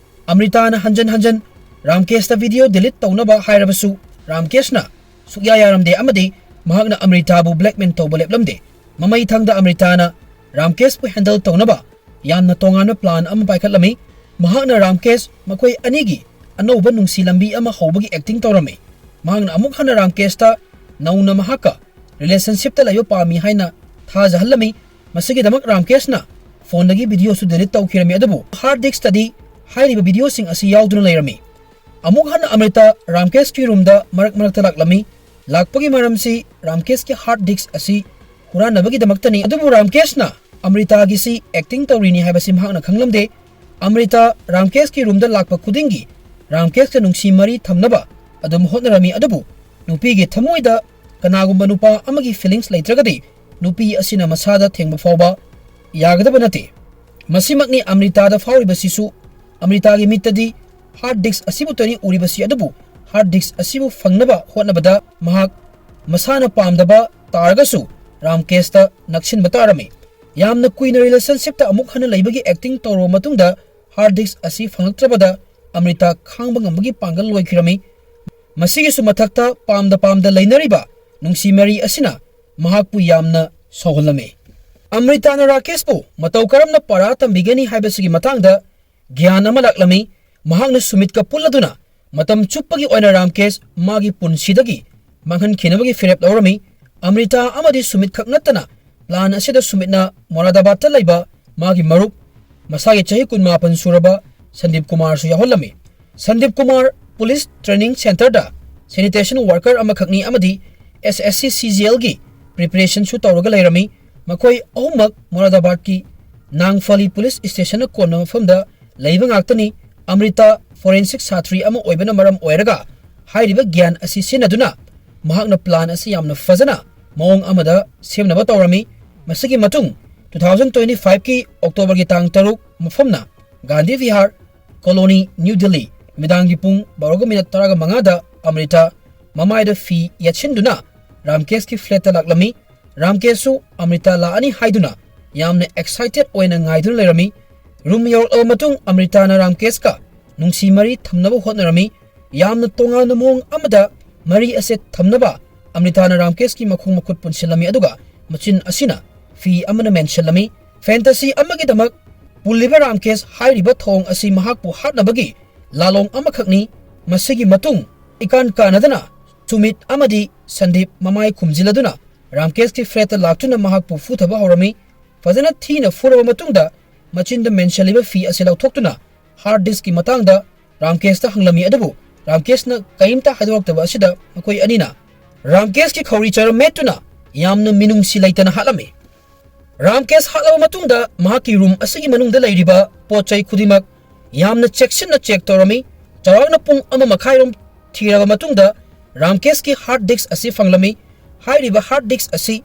ꯑꯃ꯭ꯔꯤꯇꯥꯅ ꯍꯟꯖꯟ ꯍꯟꯖꯟ ꯔꯥꯝꯀꯦꯁꯇ ꯚꯤꯗꯤꯑꯣ ꯗꯤꯂꯤꯠ ꯇꯧꯅꯕ ꯍꯥꯏꯔꯕꯁꯨ ꯔꯥꯝꯀꯦꯁꯅ ꯁꯨꯛꯌꯥ ꯌꯥꯔꯝꯗꯦ ꯑꯃꯗꯤ ꯃꯍꯥꯛꯅ ꯑꯃ꯭ꯔꯤꯇꯥꯕꯨ ꯕ꯭ꯂꯦꯛꯃꯦꯜ ꯇꯧꯕ ꯂꯦꯞꯂꯝꯗꯦ꯫ ꯃꯃꯩ ꯊꯪꯗ ꯑꯃ꯭ꯔꯤꯇꯥꯅ ꯔꯥꯝꯀꯦꯁꯄꯨ ꯍꯦꯟꯗꯜ ꯇꯧꯅꯕ ꯌꯥꯝꯅ ꯇꯣꯉꯥꯟꯕ ꯄ꯭ꯂꯥꯟ ꯑꯃ ꯄꯥꯏꯈꯠꯂꯝꯃꯤ꯫ ꯃꯍꯥꯛꯅ ꯔꯥꯝꯀꯦꯁ ꯃꯈꯣꯏ ꯑꯅꯤꯒꯤ ꯑꯅꯧꯕ ꯅꯨꯡꯁꯤ ꯂꯝꯕꯤ ꯑꯃ ꯍꯧꯕꯒꯤ ꯑꯦꯛꯇꯤꯡ ꯇꯧꯔꯝꯃꯤ꯫ ꯃꯍꯥꯛꯅ ꯑꯃꯨꯛ ꯍꯟꯅ ꯔꯥꯝꯀꯦꯁꯇ ꯅꯧꯅ ꯃꯍꯥꯛꯀ ꯔꯤꯂꯦꯁꯟꯁꯤꯞꯇ ꯂꯩꯕ ꯄꯥꯝꯃꯤ ꯍꯥꯏꯅ ꯊꯥꯖꯍꯜꯂꯝꯃꯤ꯫ ꯃꯁꯤꯒꯤꯗꯃꯛ ꯔꯥꯝꯀꯦꯁꯅ ꯐꯣꯟꯗꯒꯤ ꯚꯤꯗꯤꯑꯣꯁꯨ ꯗꯤꯂꯤꯠ ꯇꯧꯈꯤꯔꯝꯃꯤ, ꯑꯗꯨꯕꯨ ꯍꯥꯔꯗ ꯗꯤꯁꯛꯇꯗꯤ ꯍꯥꯏꯔꯤꯕ ꯚꯤꯗꯤꯑꯣꯁꯤꯡ ꯑꯁꯤ ꯌꯥꯎꯗꯨꯅ ꯂꯩꯔꯝꯃꯤ꯫ ꯑꯃꯨꯛ ꯍꯟꯅ ꯑꯃ꯭ꯔꯤꯇꯥ ꯔꯥꯝꯀꯦꯁꯀꯤ ꯔꯨꯝꯗ ꯃꯔꯛ ꯃꯔꯛꯇ ꯂꯥꯛꯂꯝꯃꯤ꯫ ꯂꯥꯛꯄꯒꯤ ꯃꯔꯝꯁꯤ ꯔꯥꯝꯀꯦꯁꯀꯤ ꯍꯥꯔꯗ ꯗꯤꯁꯛ ꯑꯁꯤ ꯍꯨꯔꯥꯟꯅꯕꯒꯤꯗꯃꯛꯇꯅꯤ꯫ ꯑꯗꯨꯕꯨ ꯔꯥꯝꯀꯦꯁꯅ ꯑꯃ꯭ꯔꯤꯇꯥꯒꯤꯁꯤ ꯑꯦꯛꯇꯤꯡ ꯇꯧꯔꯤꯅꯤ ꯍꯥꯏꯕꯁꯤ ꯃꯍꯥꯛꯅ ꯈꯪꯂꯝꯗꯦ꯫ ꯑꯃ꯭ꯔꯤꯇꯥ ꯔꯥꯝꯀꯦꯁꯀꯤ ꯔꯨꯝꯗ ꯂꯥꯛꯄ ꯈꯨꯗꯤꯡꯒꯤ ꯔꯥꯝꯀꯦꯁꯀ ꯅꯨꯡꯁꯤ ꯃꯔꯤ ꯊꯝꯅꯕ ꯑꯗꯨꯝ ꯍꯣꯠꯅꯔꯝꯃꯤ, ꯑꯗꯨꯕꯨ ꯅꯨꯄꯤꯒꯤ ꯊꯃꯣꯏꯗ ꯀꯅꯥꯒꯨꯝꯕ ꯅꯨꯄꯥ ꯑꯃꯒꯤ ꯐꯤꯂꯤꯡꯁ ꯂꯩꯇ꯭ꯔꯒꯗꯤ ꯅꯨꯄꯤ ꯑꯁꯤꯅ ꯃꯁꯥꯗ ꯊꯦꯡꯕ ꯐꯥꯎꯕ ꯌꯥꯒꯗꯕ ꯅꯠꯇꯦ꯫ ꯃꯁꯤꯃꯛꯅꯤ ꯑꯃ꯭ꯔꯤꯇꯥꯗ ꯐꯥꯎꯔꯤꯕꯁꯤꯁꯨ꯫ ꯑꯃ꯭ꯔꯤꯇꯥꯒꯤ ꯃꯤꯠꯇꯗꯤ ꯍꯥꯔꯗ ꯗꯤꯁꯛ ꯑꯁꯤꯕꯨꯇꯅꯤ ꯎꯔꯤꯕꯁꯤ, ꯑꯗꯨꯕꯨ ꯍꯥꯔꯗ ꯗꯤꯁꯛ ꯑꯁꯤꯕꯨ ꯐꯪꯅꯕ ꯍꯣꯠꯅꯕꯗ ꯃꯍꯥꯛ ꯃꯁꯥꯅ ꯄꯥꯝꯗꯕ ꯇꯥꯔꯒꯁꯨ ꯔꯥꯝꯀꯦꯁꯇ ꯅꯛꯁꯤꯟꯕ ꯇꯥꯔꯝꯃꯤ꯫ ꯌꯥꯝꯅ ꯀꯨꯏꯅ ꯔꯤꯂꯦꯁꯟꯁꯤꯞꯇ ꯑꯃꯨꯛ ꯍꯟꯅ ꯂꯩꯕꯒꯤ ꯑꯦꯛꯇꯤꯡ ꯇꯧꯔꯕ ꯃꯇꯨꯡꯗ ꯍꯥꯔꯗ ꯗꯤꯁꯛ ꯑꯁꯤ ꯐꯪꯂꯛꯇ꯭ꯔꯕꯗ ꯑꯃ꯭ꯔꯤꯇꯥ ꯈꯥꯡꯕ ꯉꯝꯕꯒꯤ ꯄꯥꯡꯒꯜ ꯂꯣꯏꯈꯤꯔꯝꯃꯤ꯫ ꯃꯁꯤꯒꯤꯁꯨ ꯃꯊꯛꯇ ꯄꯥꯝꯗ ꯄꯥꯝꯗ ꯂꯩꯅꯔꯤꯕ ꯅꯨꯡꯁꯤ ꯃꯔꯤ ꯑꯁꯤꯅ ꯃꯍꯥꯛꯄꯨ ꯌꯥꯝꯅ ꯁꯥꯎꯍꯜꯂꯝꯃꯤ꯫ ꯑꯃ꯭ꯔꯤꯇꯥꯅ ꯔꯥꯀꯦꯁꯄꯨ ꯃꯇꯧ ꯀꯔꯝꯅ ꯄꯔꯥ ꯇꯝꯕꯤꯒꯅꯤ ꯍꯥꯏꯕꯁꯤꯒꯤ ꯃꯇꯥꯡꯗ ꯒ꯭ꯌꯥꯟ ꯑꯃ ꯂꯥꯛꯂꯝꯃꯤ꯫ ꯃꯍꯥꯛꯅ ꯁꯨꯃꯤꯠꯀ ꯄꯨꯜꯂꯗꯨꯅ ꯃꯇꯝ ꯆꯨꯞꯄꯒꯤ ꯑꯣꯏꯅ ꯔꯥꯝꯀꯦꯁ ꯃꯥꯒꯤ ꯄꯨꯟꯁꯤꯗꯒꯤ ꯃꯥꯡꯍꯟꯈꯤꯅꯕꯒꯤ ꯐꯤꯔꯦꯞ ꯂꯧꯔꯝꯃꯤ꯫ ꯑꯃ꯭ꯔꯤꯇꯥ ꯑꯃꯗꯤ ꯁꯨꯃꯤꯠ ꯈꯛ ꯅꯠꯇꯅ ꯄ꯭ꯂꯥꯟ ꯑꯁꯤꯗ ꯁꯨꯃꯤꯠꯅ ꯃꯣꯔꯥꯗꯥꯕꯥꯗꯇ ꯂꯩꯕ ꯃꯥꯒꯤ ꯃꯔꯨꯞ, ꯃꯁꯥꯒꯤ ꯆꯍꯤ ꯀꯨꯟꯃꯥꯄꯟ ꯁꯨꯔꯕ ꯁꯟꯗꯤꯞ ꯀꯨꯃꯥꯔꯁꯨ ꯌꯥꯎꯍꯜꯂꯝꯃꯤ꯫ ꯁꯟꯗꯤꯞ ꯀꯨꯃꯥꯔ ꯄꯨꯂꯤꯁ ꯇ꯭ꯔꯦꯅꯤꯡ ꯁꯦꯟꯇꯔꯗ ꯁꯦꯅꯤꯇꯦꯁꯟ ꯋꯥꯔꯀꯔ ꯑꯃꯈꯛꯅꯤ ꯑꯃꯗꯤ ꯑꯦꯁ ꯑꯦꯁ ꯁꯤ ꯁꯤ ꯖꯤ ꯑꯦꯜꯒꯤ ꯄ꯭ꯔꯤꯄꯦꯔꯦꯁꯟꯁꯨ ꯇꯧꯔꯒ ꯂꯩꯔꯝꯃꯤ꯫ ꯃꯈꯣꯏ ꯑꯍꯨꯝꯃꯛ ꯃꯣꯔꯥꯗꯥꯕꯥꯗꯀꯤ ꯅꯥꯡꯐꯂꯤ ꯄꯨꯂꯤꯁ ꯁ꯭ꯇꯦꯁꯟꯅ ꯀꯣꯟꯕ ꯃꯐꯝꯗ ꯂꯩꯕ ꯉꯥꯛꯇꯅꯤ꯫ ꯑꯃ꯭ꯔꯤꯇꯥ ꯐꯣꯔꯦꯟꯁꯤꯛ ꯁꯥꯇ꯭ꯔꯤ ꯑꯃ ꯑꯣꯏꯕꯅ ꯃꯔꯝ ꯑꯣꯏꯔꯒ ꯍꯥꯏꯔꯤꯕ ꯒ꯭ꯌꯥꯟ ꯑꯁꯤ ꯁꯤꯖꯤꯟꯅꯗꯨꯅ ꯃꯍꯥꯛꯅ ꯄ꯭ꯂꯥꯟ ꯑꯁꯤ ꯌꯥꯝꯅ ꯐꯖꯅ ꯃꯑꯣꯡ ꯑꯃꯗ ꯁꯦꯝꯅꯕ ꯇꯧꯔꯝꯃꯤ꯫ ꯃꯁꯤꯒꯤ ꯃꯇꯨꯡ two thousand twenty five ꯀꯤ ꯑꯣꯛꯇꯣꯕꯔꯒꯤ ꯇꯥꯡ ꯇꯔꯨꯛ, ꯃꯐꯝꯅ ꯒꯥꯟꯙꯤ ꯚꯤꯍꯥꯔ ꯀꯣꯂꯣꯅꯤ, ꯅ꯭ꯌꯨ ꯗꯤꯜꯂꯤ, ꯃꯤꯗꯥꯡꯒꯤ ꯄꯨꯡ ꯕꯥꯔꯣꯒ ꯃꯤꯅꯠ ꯇꯔꯥꯃꯉꯥꯗ ꯑꯃ꯭ꯔꯤꯇꯥ ꯃꯃꯥꯏꯗ ꯐꯤ ꯌꯦꯠꯁꯤꯟꯗꯨꯅ ꯔꯥꯝꯀꯦꯁꯀꯤ ꯐ꯭ꯂꯦꯠꯇ ꯂꯥꯛꯂꯝꯃꯤ꯫ ꯔꯥꯝꯀꯦꯁꯁꯨ ꯑꯃ꯭ꯔꯤꯇꯥ ꯂꯥꯛꯑꯅꯤ ꯍꯥꯏꯗꯨꯅ ꯌꯥꯝꯅ ꯑꯦꯛꯁꯥꯏꯇꯦꯗ ꯑꯣꯏꯅ ꯉꯥꯏꯗꯨꯅ ꯂꯩꯔꯝꯃꯤ꯫ ꯔꯨꯝ ꯌꯧꯔꯛꯂꯕ ꯃꯇꯨꯡ ꯑꯃ꯭ꯔꯤꯇꯥꯅ ꯔꯥꯝꯀꯦꯁꯀ ꯅꯨꯡꯁꯤ ꯃꯔꯤ ꯊꯝꯅꯕ ꯍꯣꯠꯅꯔꯝꯃꯤ꯫ ꯌꯥꯝꯅ ꯇꯣꯉꯥꯟꯕ ꯃꯑꯣꯡ ꯑꯃꯗ ꯃꯔꯤ ꯑꯁꯦ ꯊꯝꯅꯕ ꯑꯃ꯭ꯔꯤꯇꯥꯅ ꯔꯥꯝꯀꯦꯁꯀꯤ ꯃꯈꯣꯡ ꯃꯈꯨꯠ ꯄꯨꯟꯁꯤꯜꯂꯝꯃꯤ, ꯑꯗꯨꯒ ꯃꯆꯤꯟ ꯑꯁꯤꯅ ꯐꯤ ꯑꯃꯅ ꯃꯦꯟꯁꯤꯜꯂꯝꯃꯤ꯫ ꯐꯦꯟꯇꯁꯤ ꯑꯃꯒꯤꯗꯃꯛ ꯄꯨꯜꯂꯤꯕ ꯔꯥꯝꯀꯦꯁ ꯍꯥꯏꯔꯤꯕ ꯊꯧꯑꯣꯡ ꯑꯁꯤ ꯃꯍꯥꯛꯄꯨ ꯍꯥꯠꯅꯕꯒꯤ ꯂꯥꯂꯣꯡ ꯑꯃꯈꯛꯅꯤ꯫ ꯃꯁꯤꯒꯤ ꯃꯇꯨꯡ ꯏꯀꯥꯟ ꯀꯥꯟꯅꯗꯅ ꯁꯨꯃꯤꯠ ꯑꯃꯗꯤ ꯁꯟꯗꯤꯞ ꯃꯃꯥꯏ ꯈꯨꯝꯖꯤꯜꯂꯗꯨꯅ ꯔꯥꯝꯀꯦꯁꯀꯤ ꯐ꯭ꯂꯦꯠꯇ ꯂꯥꯛꯇꯨꯅ ꯃꯍꯥꯛꯄꯨ ꯐꯨꯊꯕ ꯍꯧꯔꯝꯃꯤ꯫ ꯐꯖꯅ ꯊꯤꯅ ꯐꯨꯔꯕ ꯃꯇꯨꯡꯗ ꯃꯆꯤꯟꯗ ꯃꯦꯟꯁꯤꯜꯂꯤꯕ ꯐꯤ ꯑꯁꯤ ꯂꯧꯊꯣꯛꯇꯨꯅ ꯍꯥꯔꯗ ꯗꯤꯁꯛꯀꯤ ꯃꯇꯥꯡꯗ ꯔꯥꯝꯀꯦꯁꯇ ꯍꯪꯂꯝꯃꯤ, ꯑꯗꯨꯕꯨ ꯔꯥꯝꯀꯦꯁꯅ ꯀꯔꯤꯝꯇ ꯍꯥꯏꯗꯣꯔꯛꯇꯕ ꯑꯁꯤꯗ ꯃꯈꯣꯏ ꯑꯅꯤꯅ ꯔꯥꯝꯀꯦꯁꯀꯤ ꯈꯧꯔꯤ ꯆꯔꯝ ꯃꯦꯠꯇꯨꯅ ꯌꯥꯝꯅ ꯃꯤꯅꯨꯡꯁꯤ ꯂꯩꯇꯅ ꯍꯥꯠꯂꯝꯃꯤ꯫ ꯔꯥꯝꯀꯦꯁ ꯍꯥꯠꯂꯕ ꯃꯇꯨꯡꯗ ꯃꯍꯥꯛꯀꯤ ꯔꯨꯝ ꯑꯁꯤꯒꯤ ꯃꯅꯨꯡꯗ ꯂꯩꯔꯤꯕ ꯄꯣꯠ ꯆꯩ ꯈꯨꯗꯤꯡꯃꯛ ꯌꯥꯝꯅ ꯆꯦꯛꯁꯤꯟꯅ ꯆꯦꯛ ꯇꯧꯔꯝꯃꯤ꯫ ꯆꯥꯎꯔꯥꯛꯅ ꯄꯨꯡ ꯑꯃ ꯃꯈꯥꯏꯔꯣꯝ ꯊꯤꯔꯕ ꯃꯇꯨꯡꯗ ꯔꯥꯝꯀꯦꯁꯀꯤ ꯍꯥꯔꯗ ꯗꯤꯁꯛ ꯑꯁꯤ ꯐꯪꯂꯝꯃꯤ꯫ ꯍꯥꯏꯔꯤꯕ ꯍꯥꯔꯗ ꯗꯤꯁꯛ ꯑꯁꯤ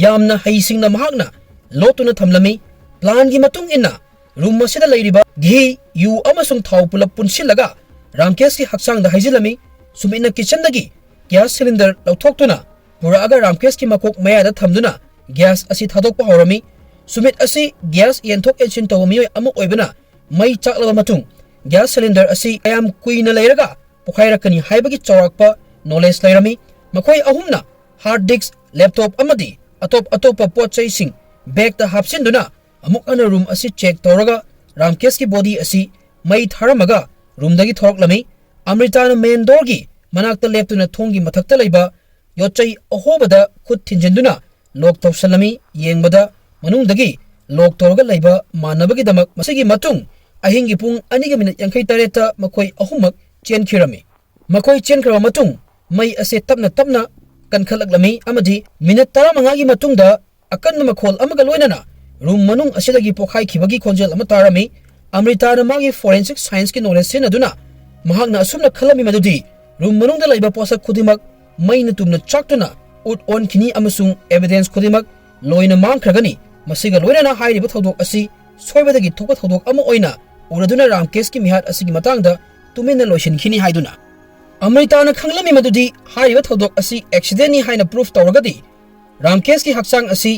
ꯌꯥꯝꯅ ꯍꯩꯁꯤꯡꯅ ꯃꯍꯥꯛꯅ ꯂꯣꯠꯇꯨꯅ ꯊꯝꯂꯝꯃꯤ꯫ ꯄ꯭ꯂꯥꯟꯒꯤ ꯃꯇꯨꯡ ꯏꯟꯅ ꯔꯨꯝ ꯑꯁꯤꯗ ꯂꯩꯔꯤꯕ ꯘꯤ, ꯌꯨ ꯑꯃꯁꯨꯡ ꯊꯥꯎ ꯄꯨꯂꯞ ꯄꯨꯟꯁꯤꯜꯂꯒ ꯔꯥꯝꯀꯦꯁꯀꯤ ꯍꯛꯆꯥꯡꯗ ꯍꯩꯖꯤꯜꯂꯝꯃꯤ꯫ ꯁꯨꯃꯤꯠꯅ ꯀꯤꯆꯟꯗꯒꯤ ꯒ꯭ꯌꯥꯁ ꯁꯤꯂꯤꯟꯗꯔ ꯂꯧꯊꯣꯛꯇꯨꯅ ꯄꯨꯔꯛꯑꯒ ꯔꯥꯝꯀꯦꯁꯀꯤ ꯃꯀꯣꯛ ꯃꯌꯥꯗ ꯊꯝꯗꯨꯅ ꯒ꯭ꯌꯥꯁ ꯑꯁꯤ ꯊꯥꯗꯣꯛꯄ ꯍꯧꯔꯝꯃꯤ꯫ ꯁꯨꯃꯤꯠ ꯑꯁꯤ ꯒ꯭ꯌꯥꯁ ꯌꯦꯟꯊꯣꯛ ꯌꯦꯟꯁꯤꯟ ꯇꯧꯕ ꯃꯤꯑꯣꯏ ꯑꯃ ꯑꯣꯏꯕꯅ ꯃꯩ ꯆꯥꯛꯂꯕ ꯃꯇꯨꯡ ꯒ꯭ꯌꯥꯁ ꯁꯤꯂꯤꯟꯗꯔ ꯑꯁꯤ ꯀꯌꯥꯝ ꯀꯨꯏꯅ ꯂꯩꯔꯒ ꯄꯣꯈꯥꯏꯔꯛꯀꯅꯤ ꯍꯥꯏꯕꯒꯤ ꯆꯥꯎꯔꯥꯛꯄ ꯅꯣꯂꯦꯖ ꯂꯩꯔꯝꯃꯤ꯫ ꯃꯈꯣꯏ ꯑꯍꯨꯝꯅ ꯍꯥꯔꯗ ꯗꯤꯁꯛ, ꯂꯦꯞꯇꯣꯞ ꯑꯃꯗꯤ ꯑꯇꯣꯞ ꯑꯇꯣꯞꯄ ꯄꯣꯠ ꯆꯩꯁꯤꯡ ꯕꯦꯒꯇ ꯍꯥꯞꯆꯤꯟꯗꯨꯅ ꯑꯃꯨꯛ ꯍꯟꯅ ꯔꯨꯝ ꯑꯁꯤ ꯆꯦꯛ ꯇꯧꯔꯒ ꯔꯥꯝꯀꯦꯁꯀꯤ ꯕꯣꯗꯤ ꯑꯁꯤ ꯃꯩ ꯊꯥꯔꯝꯃꯒ ꯔꯨꯝꯗꯒꯤ ꯊꯣꯔꯛꯂꯝꯃꯤ꯫ ꯑꯃ꯭ꯔꯤꯇꯥꯅ ꯃꯦꯟ ꯗꯣꯔꯒꯤ ꯃꯅꯥꯛꯇ ꯂꯦꯞꯇꯨꯅ ꯊꯣꯡꯒꯤ ꯃꯊꯛꯇ ꯂꯩꯕ ꯌꯣꯠꯆꯩ ꯑꯍꯣꯕꯗ ꯈꯨꯠ ꯊꯤꯟꯖꯤꯟꯗꯨꯅ ꯂꯣꯛ ꯇꯧꯁꯜꯂꯝꯃꯤ꯫ ꯌꯦꯡꯕꯗ ꯃꯅꯨꯡꯗꯒꯤ ꯂꯣꯛ ꯇꯧꯔꯒ ꯂꯩꯕ ꯃꯥꯟꯅꯕꯒꯤꯗꯃꯛ ꯃꯁꯤꯒꯤ ꯃꯇꯨꯡ ꯑꯍꯤꯡꯒꯤ ꯄꯨꯡ ꯑꯅꯤꯒ ꯃꯤꯅꯤꯠ ꯌꯥꯡꯈꯩ ꯇꯔꯦꯠꯇ ꯃꯈꯣꯏ ꯑꯍꯨꯝꯃꯛ ꯆꯦꯟꯈꯤꯔꯝꯃꯤ꯫ ꯃꯈꯣꯏ ꯆꯦꯟꯈ꯭ꯔꯕ ꯃꯇꯨꯡ ꯃꯩ ꯑꯁꯤ ꯇꯞꯅ ꯇꯞꯅ ꯀꯟꯈꯠꯂꯛꯂꯝꯃꯤ ꯑꯃꯗꯤ ꯃꯤꯅꯤꯠ ꯇꯔꯥꯃꯉꯥꯒꯤ ꯃꯇꯨꯡꯗ ꯑꯀꯟꯕ ꯃꯈꯣꯜ ꯑꯃꯒ ꯂꯣꯏꯅꯅ ꯔꯨꯝ ꯃꯅꯨꯡ ꯑꯁꯤꯗꯒꯤ ꯄꯣꯈꯥꯏꯈꯤꯕꯒꯤ ꯈꯣꯟꯖꯦꯜ ꯑꯃ ꯇꯥꯔꯝꯃꯤ꯫ ꯑꯃ꯭ꯔꯤꯇꯥꯅ ꯃꯥꯒꯤ ꯐꯣꯔꯦꯟꯁꯤꯛ ꯁꯥꯏꯟꯁꯀꯤ ꯅꯣꯂꯦꯖ ꯁꯤꯖꯤꯟꯅꯗꯨꯅ ꯃꯍꯥꯛꯅ ꯑꯁꯨꯝꯅ ꯈꯜꯂꯝꯃꯤ ꯃꯗꯨꯗꯤ ꯔꯨꯝ ꯃꯅꯨꯡꯗ ꯂꯩꯕ ꯄꯣꯠꯁꯛ ꯈꯨꯗꯤꯡꯃꯛ ꯃꯩꯅ ꯇꯨꯝꯅ ꯆꯥꯛꯇꯨꯅ ꯎꯠ ꯑꯣꯟꯈꯤꯅꯤ ꯑꯃꯁꯨꯡ ꯑꯦꯚꯤꯗꯦꯟꯁ ꯈꯨꯗꯤꯡꯃꯛ ꯂꯣꯏꯅ ꯃꯥꯡꯈ꯭ꯔꯒꯅꯤ꯫ ꯃꯁꯤꯒ ꯂꯣꯏꯅꯅ ꯍꯥꯏꯔꯤꯕ ꯊꯧꯗꯣꯛ ꯑꯁꯤ ꯁꯣꯏꯕꯗꯒꯤ ꯊꯣꯛꯄ ꯊꯧꯗꯣꯛ ꯑꯃ ꯑꯣꯏꯅ ꯎꯔꯗꯨꯅ ꯔꯥꯝꯀꯦꯁꯀꯤ ꯃꯤꯍꯥꯠ ꯑꯁꯤꯒꯤ ꯃꯇꯥꯡꯗ ꯇꯨꯃꯤꯟꯅ ꯂꯣꯏꯁꯤꯟꯈꯤꯅꯤ ꯍꯥꯏꯗꯨꯅ꯫ ꯑꯃ꯭ꯔꯤꯇꯥꯅ ꯈꯪꯂꯝꯃꯤ ꯃꯗꯨꯗꯤ ꯍꯥꯏꯔꯤꯕ ꯊꯧꯗꯣꯛ ꯑꯁꯤ ꯑꯦꯛꯁꯤꯗꯦꯟꯅꯤ ꯍꯥꯏꯅ ꯄ꯭ꯔꯨꯐ ꯇꯧꯔꯒꯗꯤ ꯔꯥꯝꯀꯦꯁꯀꯤ ꯍꯛꯆꯥꯡ ꯑꯁꯤ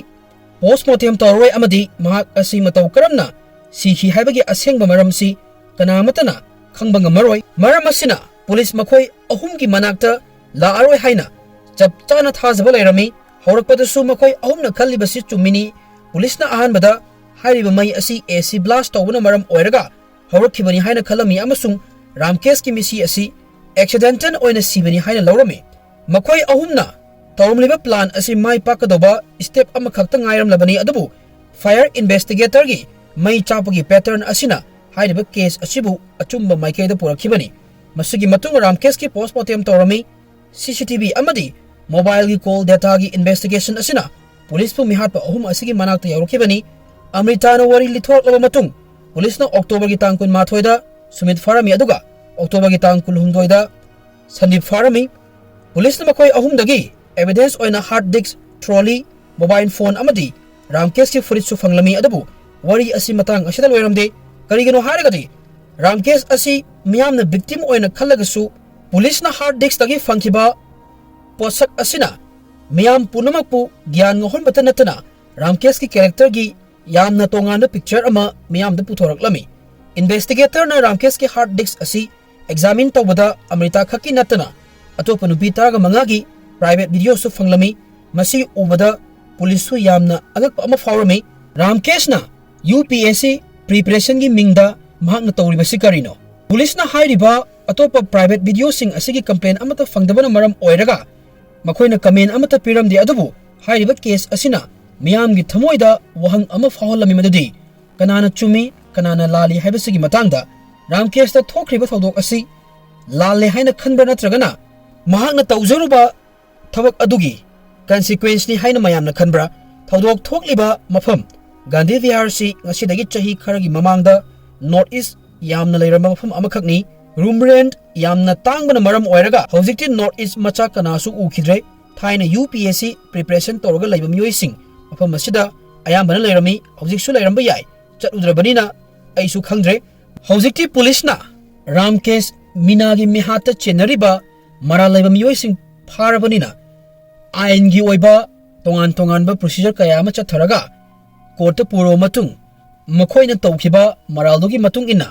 ꯄꯣꯁꯃꯣꯔꯇꯦꯝ ꯇꯧꯔꯔꯣꯏ ꯑꯃꯗꯤ ꯃꯍꯥꯛ ꯑꯁꯤ ꯃꯇꯧ ꯀꯔꯝꯅ ꯁꯤꯈꯤ ꯍꯥꯏꯕꯒꯤ ꯑꯁꯦꯡꯕ ꯃꯔꯝꯁꯤ ꯀꯅꯥ ꯑꯃꯠꯇꯅ ꯈꯪꯕ ꯉꯝꯃꯔꯣꯏ꯫ ꯃꯔꯝ ꯑꯁꯤꯅ ꯄꯨꯂꯤꯁ ꯃꯈꯣꯏ ꯑꯍꯨꯝꯒꯤ ꯃꯅꯥꯛꯇ ꯂꯥꯛꯑꯔꯣꯏ ꯍꯥꯏꯅ ꯆꯞ ꯆꯥꯅ ꯊꯥꯖꯕ ꯂꯩꯔꯝꯃꯤ꯫ ꯍꯧꯔꯛꯄꯗꯁꯨ ꯃꯈꯣꯏ ꯑꯍꯨꯝꯅ ꯈꯜꯂꯤꯕꯁꯤ ꯆꯨꯝꯃꯤꯅꯤ꯫ ꯄꯨꯂꯤꯁꯅ ꯑꯍꯥꯟꯕꯗ ꯍꯥꯏꯔꯤꯕ ꯃꯩ ꯑꯁꯤ ꯑꯦ ꯁꯤ blast ꯇꯧꯕꯅ ꯃꯔꯝ ꯑꯣꯏꯔꯒ ꯍꯧꯔꯛꯈꯤꯕꯅꯤ ꯍꯥꯏꯅ ꯈꯜꯂꯝꯃꯤ ꯑꯃꯁꯨꯡ ꯔꯥꯝꯀꯦꯁꯀꯤ ꯃꯤꯁꯤ ꯑꯁꯤ accidental ꯑꯣꯏꯅ ꯁꯤꯕꯅꯤ ꯍꯥꯏꯅ ꯂꯧꯔꯝꯃꯤ꯫ ꯃꯈꯣꯏ ꯑꯍꯨꯝꯅ ꯇꯧꯔꯝꯂꯤꯕ plan ꯑꯁꯤ ꯃꯥꯏ ꯄꯥꯛꯀꯗꯧꯕ step ꯑꯃꯈꯛꯇ ꯉꯥꯏꯔꯝꯂꯕꯅꯤ, ꯑꯗꯨꯕꯨ fire investigatorꯒꯤ ꯃꯩ ꯆꯥꯛꯄꯒꯤ pattern ꯑꯁꯤꯅ ꯍꯥꯏꯔꯤꯕ case ꯑꯁꯤꯕꯨ ꯑꯆꯨꯝꯕ ꯃꯥꯏꯀꯩꯗ ꯄꯨꯔꯛꯈꯤꯕꯅꯤ꯫ ꯃꯁꯤꯒꯤ ꯃꯇꯨꯡ ꯔꯥꯝꯀꯦꯁꯀꯤ postmortem ꯇꯧꯔꯝꯃꯤ꯫ C C T V ꯑꯃꯗꯤ mobileꯒꯤ call dataꯒꯤ investigation ꯑꯁꯤꯅ ꯄꯨꯂꯤꯁꯄꯨ ꯃꯤꯍꯥꯠꯄ ꯑꯍꯨꯝ ꯑꯁꯤꯒꯤ ꯃꯅꯥꯛꯇ ꯌꯧꯔꯛꯈꯤꯕꯅꯤ꯫ ꯑꯃ꯭ꯔꯤꯇꯥꯅ ꯋꯥꯔꯤ ꯂꯤꯊꯣꯔꯛꯂꯕ ꯃꯇꯨꯡ ꯄꯨꯂꯤꯁꯅ Octoberꯒꯤ ꯇꯥꯡ ꯀꯨꯟꯃꯥꯊꯣꯏꯗ ꯁꯨꯃꯤꯠ ꯐꯥꯔꯝꯃꯤ, ꯑꯗꯨꯒ Octoberꯒꯤ ꯇꯥꯡ ꯀꯨꯟꯍꯨꯝꯗꯣꯏꯗ ꯁꯟꯗꯤꯞ ꯐꯥꯔꯝꯃꯤ꯫ ꯄꯨꯂꯤꯁꯅ ꯃꯈꯣꯏ ꯑꯍꯨꯝꯗꯒꯤ evidence ꯑꯣꯏꯅ hard disk, trolley, mobile phone ꯑꯃꯗꯤ ꯔꯥꯝꯀꯦꯁꯀꯤ ꯐꯨꯔꯤꯠꯁꯨ ꯐꯪꯂꯝꯃꯤ꯫ ꯑꯗꯨꯕꯨ ꯋꯥꯔꯤ ꯑꯁꯤ ꯃꯇꯥꯡ ꯑꯁꯤꯗ ꯂꯣꯏꯔꯝꯗꯦ꯫ ꯀꯔꯤꯒꯤꯅꯣ ꯍꯥꯏꯔꯒꯗꯤ ꯔꯥꯝꯀꯦꯁ ꯑꯁꯤ ꯃꯤꯌꯥꯝꯅ victim ꯑꯣꯏꯅ ꯈꯜꯂꯒꯁꯨ ꯄꯨꯂꯤꯁꯅ hard diskꯇꯒꯤ ꯐꯪꯈꯤꯕ ꯄꯣꯠꯁꯛ ꯑꯁꯤꯅ ꯃꯤꯌꯥꯝ ꯄꯨꯝꯅꯃꯛꯄꯨ ꯒ꯭ꯌꯥꯟ ꯉꯥꯎꯍꯟꯕꯇ ꯅꯠꯇꯅ ꯔꯥꯝꯀꯦꯁꯀꯤ characterꯒꯤ ꯌꯥꯝꯅ ꯇꯣꯉꯥꯟꯕ picture ꯑꯃ ꯃꯤꯌꯥꯝꯗ ꯄꯨꯊꯣꯔꯛꯂꯝꯃꯤ꯫ Investigatorꯅ ꯔꯥꯝꯀꯦꯁꯀꯤ hard disk ꯑꯁꯤ examine ꯇꯧꯕꯗ ꯑꯃ꯭ꯔꯤꯇꯥ ꯈꯛꯀꯤ ꯅꯠꯇꯅ ꯑꯇꯣꯞꯄ ꯅꯨꯄꯤ ꯇꯔꯥꯃꯉꯥꯒꯤ private videoꯁꯨ ꯐꯪꯂꯝꯃꯤ꯫ ꯃꯁꯤ ꯎꯕꯗ ꯄꯨꯂꯤꯁꯁꯨ ꯌꯥꯝꯅ ꯑꯉꯛꯄ ꯑꯃ ꯐꯥꯎꯔꯝꯃꯤ꯫ ꯔꯥꯝꯀꯦꯁꯅ U P S C preparationꯒꯤ ꯃꯤꯡꯗ ꯃꯍꯥꯛꯅ ꯇꯧꯔꯤꯕꯁꯤ ꯀꯔꯤꯅꯣ? ꯄꯨꯂꯤꯁꯅ ꯍꯥꯏꯔꯤꯕ ꯑꯇꯣꯞꯄ private videoꯁꯤꯡ ꯑꯁꯤꯒꯤ complaint ꯑꯃꯠꯇ ꯐꯪꯗꯕꯅ ꯃꯔꯝ ꯑꯣꯏꯔꯒ ꯃꯈꯣꯏꯅ comment ꯑꯃꯠꯇ ꯄꯤꯔꯝꯗꯦ, ꯑꯗꯨꯕꯨ ꯍꯥꯏꯔꯤꯕ case ꯑꯁꯤꯅ ꯃꯤꯌꯥꯝꯒꯤ ꯊꯃꯣꯏꯗ ꯋꯥꯍꯪ ꯑꯃ ꯐꯥꯎꯍꯜꯂꯝꯃꯤ, ꯃꯗꯨꯗꯤ ꯀꯅꯥꯅ ꯆꯨꯝꯃꯤ, ꯀꯅꯥꯅ ꯂꯥꯜꯂꯤ ꯍꯥꯏꯕꯁꯤꯒꯤ ꯃꯇꯥꯡꯗ꯫ ꯔꯥꯝꯀꯦꯁꯇ ꯊꯣꯛꯈ꯭ꯔꯤꯕ ꯊꯧꯗꯣꯛ ꯑꯁꯤ ꯂꯥꯜꯂꯦ ꯍꯥꯏꯅ ꯈꯟꯕ꯭ꯔꯥ, ꯅꯠꯇ꯭ꯔꯒꯅ ꯃꯍꯥꯛꯅ ꯇꯧꯖꯔꯨꯕ ꯊꯕꯛ ꯑꯗꯨꯒꯤ consequenceꯅꯤ ꯍꯥꯏꯅ ꯃꯌꯥꯝꯅ ꯈꯟꯕ꯭ꯔꯥ? ꯊꯧꯗꯣꯛ ꯊꯣꯛꯂꯤꯕ ꯃꯐꯝ ꯒꯥꯟꯙꯤ ꯚꯤꯍꯥꯔꯁꯤ ꯉꯁꯤꯗꯒꯤ ꯆꯍꯤ ꯈꯔꯒꯤ ꯃꯃꯥꯡꯗ North East ꯌꯥꯝꯅ ꯂꯩꯔꯝꯕ ꯃꯐꯝ ꯑꯃꯈꯛꯅꯤ꯫ Room rent ꯌꯥꯝꯅ ꯇꯥꯡꯕꯅ ꯃꯔꯝ ꯑꯣꯏꯔꯒ ꯍꯧꯖꯤꯛꯇꯤ North East ꯃꯆꯥ ꯀꯅꯥꯁꯨ ꯎꯈꯤꯗ꯭ꯔꯦ꯫ ꯊꯥꯏꯅ U P S C preparation ꯇꯧꯔꯒ ꯂꯩꯕ ꯃꯤꯑꯣꯏꯁꯤꯡ ꯃꯐꯝ ꯑꯁꯤꯗ ꯑꯌꯥꯝꯕꯅ ꯂꯩꯔꯝꯃꯤ, ꯍꯧꯖꯤꯛꯁꯨ ꯂꯩꯔꯝꯕ ꯌꯥꯏ, ꯆꯠꯂꯨꯗ꯭ꯔꯕꯅꯤꯅ ꯑꯩꯁꯨ ꯈꯪꯗ꯭ꯔꯦ꯫ ꯍꯧꯖꯤꯛꯇꯤ ꯄꯨꯂꯤꯁꯅ ꯔꯥꯝꯀꯦꯁ ꯃꯤꯅꯥꯒꯤ ꯃꯤꯍꯥꯠꯇ ꯆꯦꯟꯅꯔꯤꯕ ꯃꯔꯥꯜ ꯂꯩꯕ ꯃꯤꯑꯣꯏꯁꯤꯡ ꯐꯥꯔꯕꯅꯤꯅ ꯑꯥꯏꯟꯒꯤ ꯑꯣꯏꯕ ꯇꯣꯉꯥꯟ ꯇꯣꯉꯥꯟꯕ procedure ꯀꯌꯥ ꯑꯃ ꯆꯠꯊꯔꯒ courtꯇ ꯄꯨꯔꯕ ꯃꯇꯨꯡ ꯃꯈꯣꯏꯅ ꯇꯧꯈꯤꯕ ꯃꯔꯥꯜꯗꯨꯒꯤ ꯃꯇꯨꯡ ꯏꯟꯅ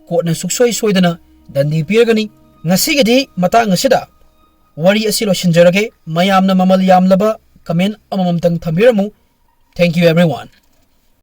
courtꯅ ꯁꯨꯛꯁꯣꯏ ꯁꯣꯏꯗꯅ ꯗꯟꯗꯤ ꯄꯤꯔꯒꯅꯤ꯫ ꯉꯁꯤꯒꯤꯗꯤ ꯃꯇꯥꯡ ꯑꯁꯤꯗ ꯋꯥꯔꯤ ꯑꯁꯤ ꯂꯣꯏꯁꯤꯟꯖꯔꯒꯦ꯫ ꯃꯌꯥꯝꯅ ꯃꯃꯜ ꯌꯥꯝꯂꯕ comment ꯑꯃꯃꯝꯇꯪ ꯊꯝꯕꯤꯔꯝꯃꯨ꯫ Thank you everyone.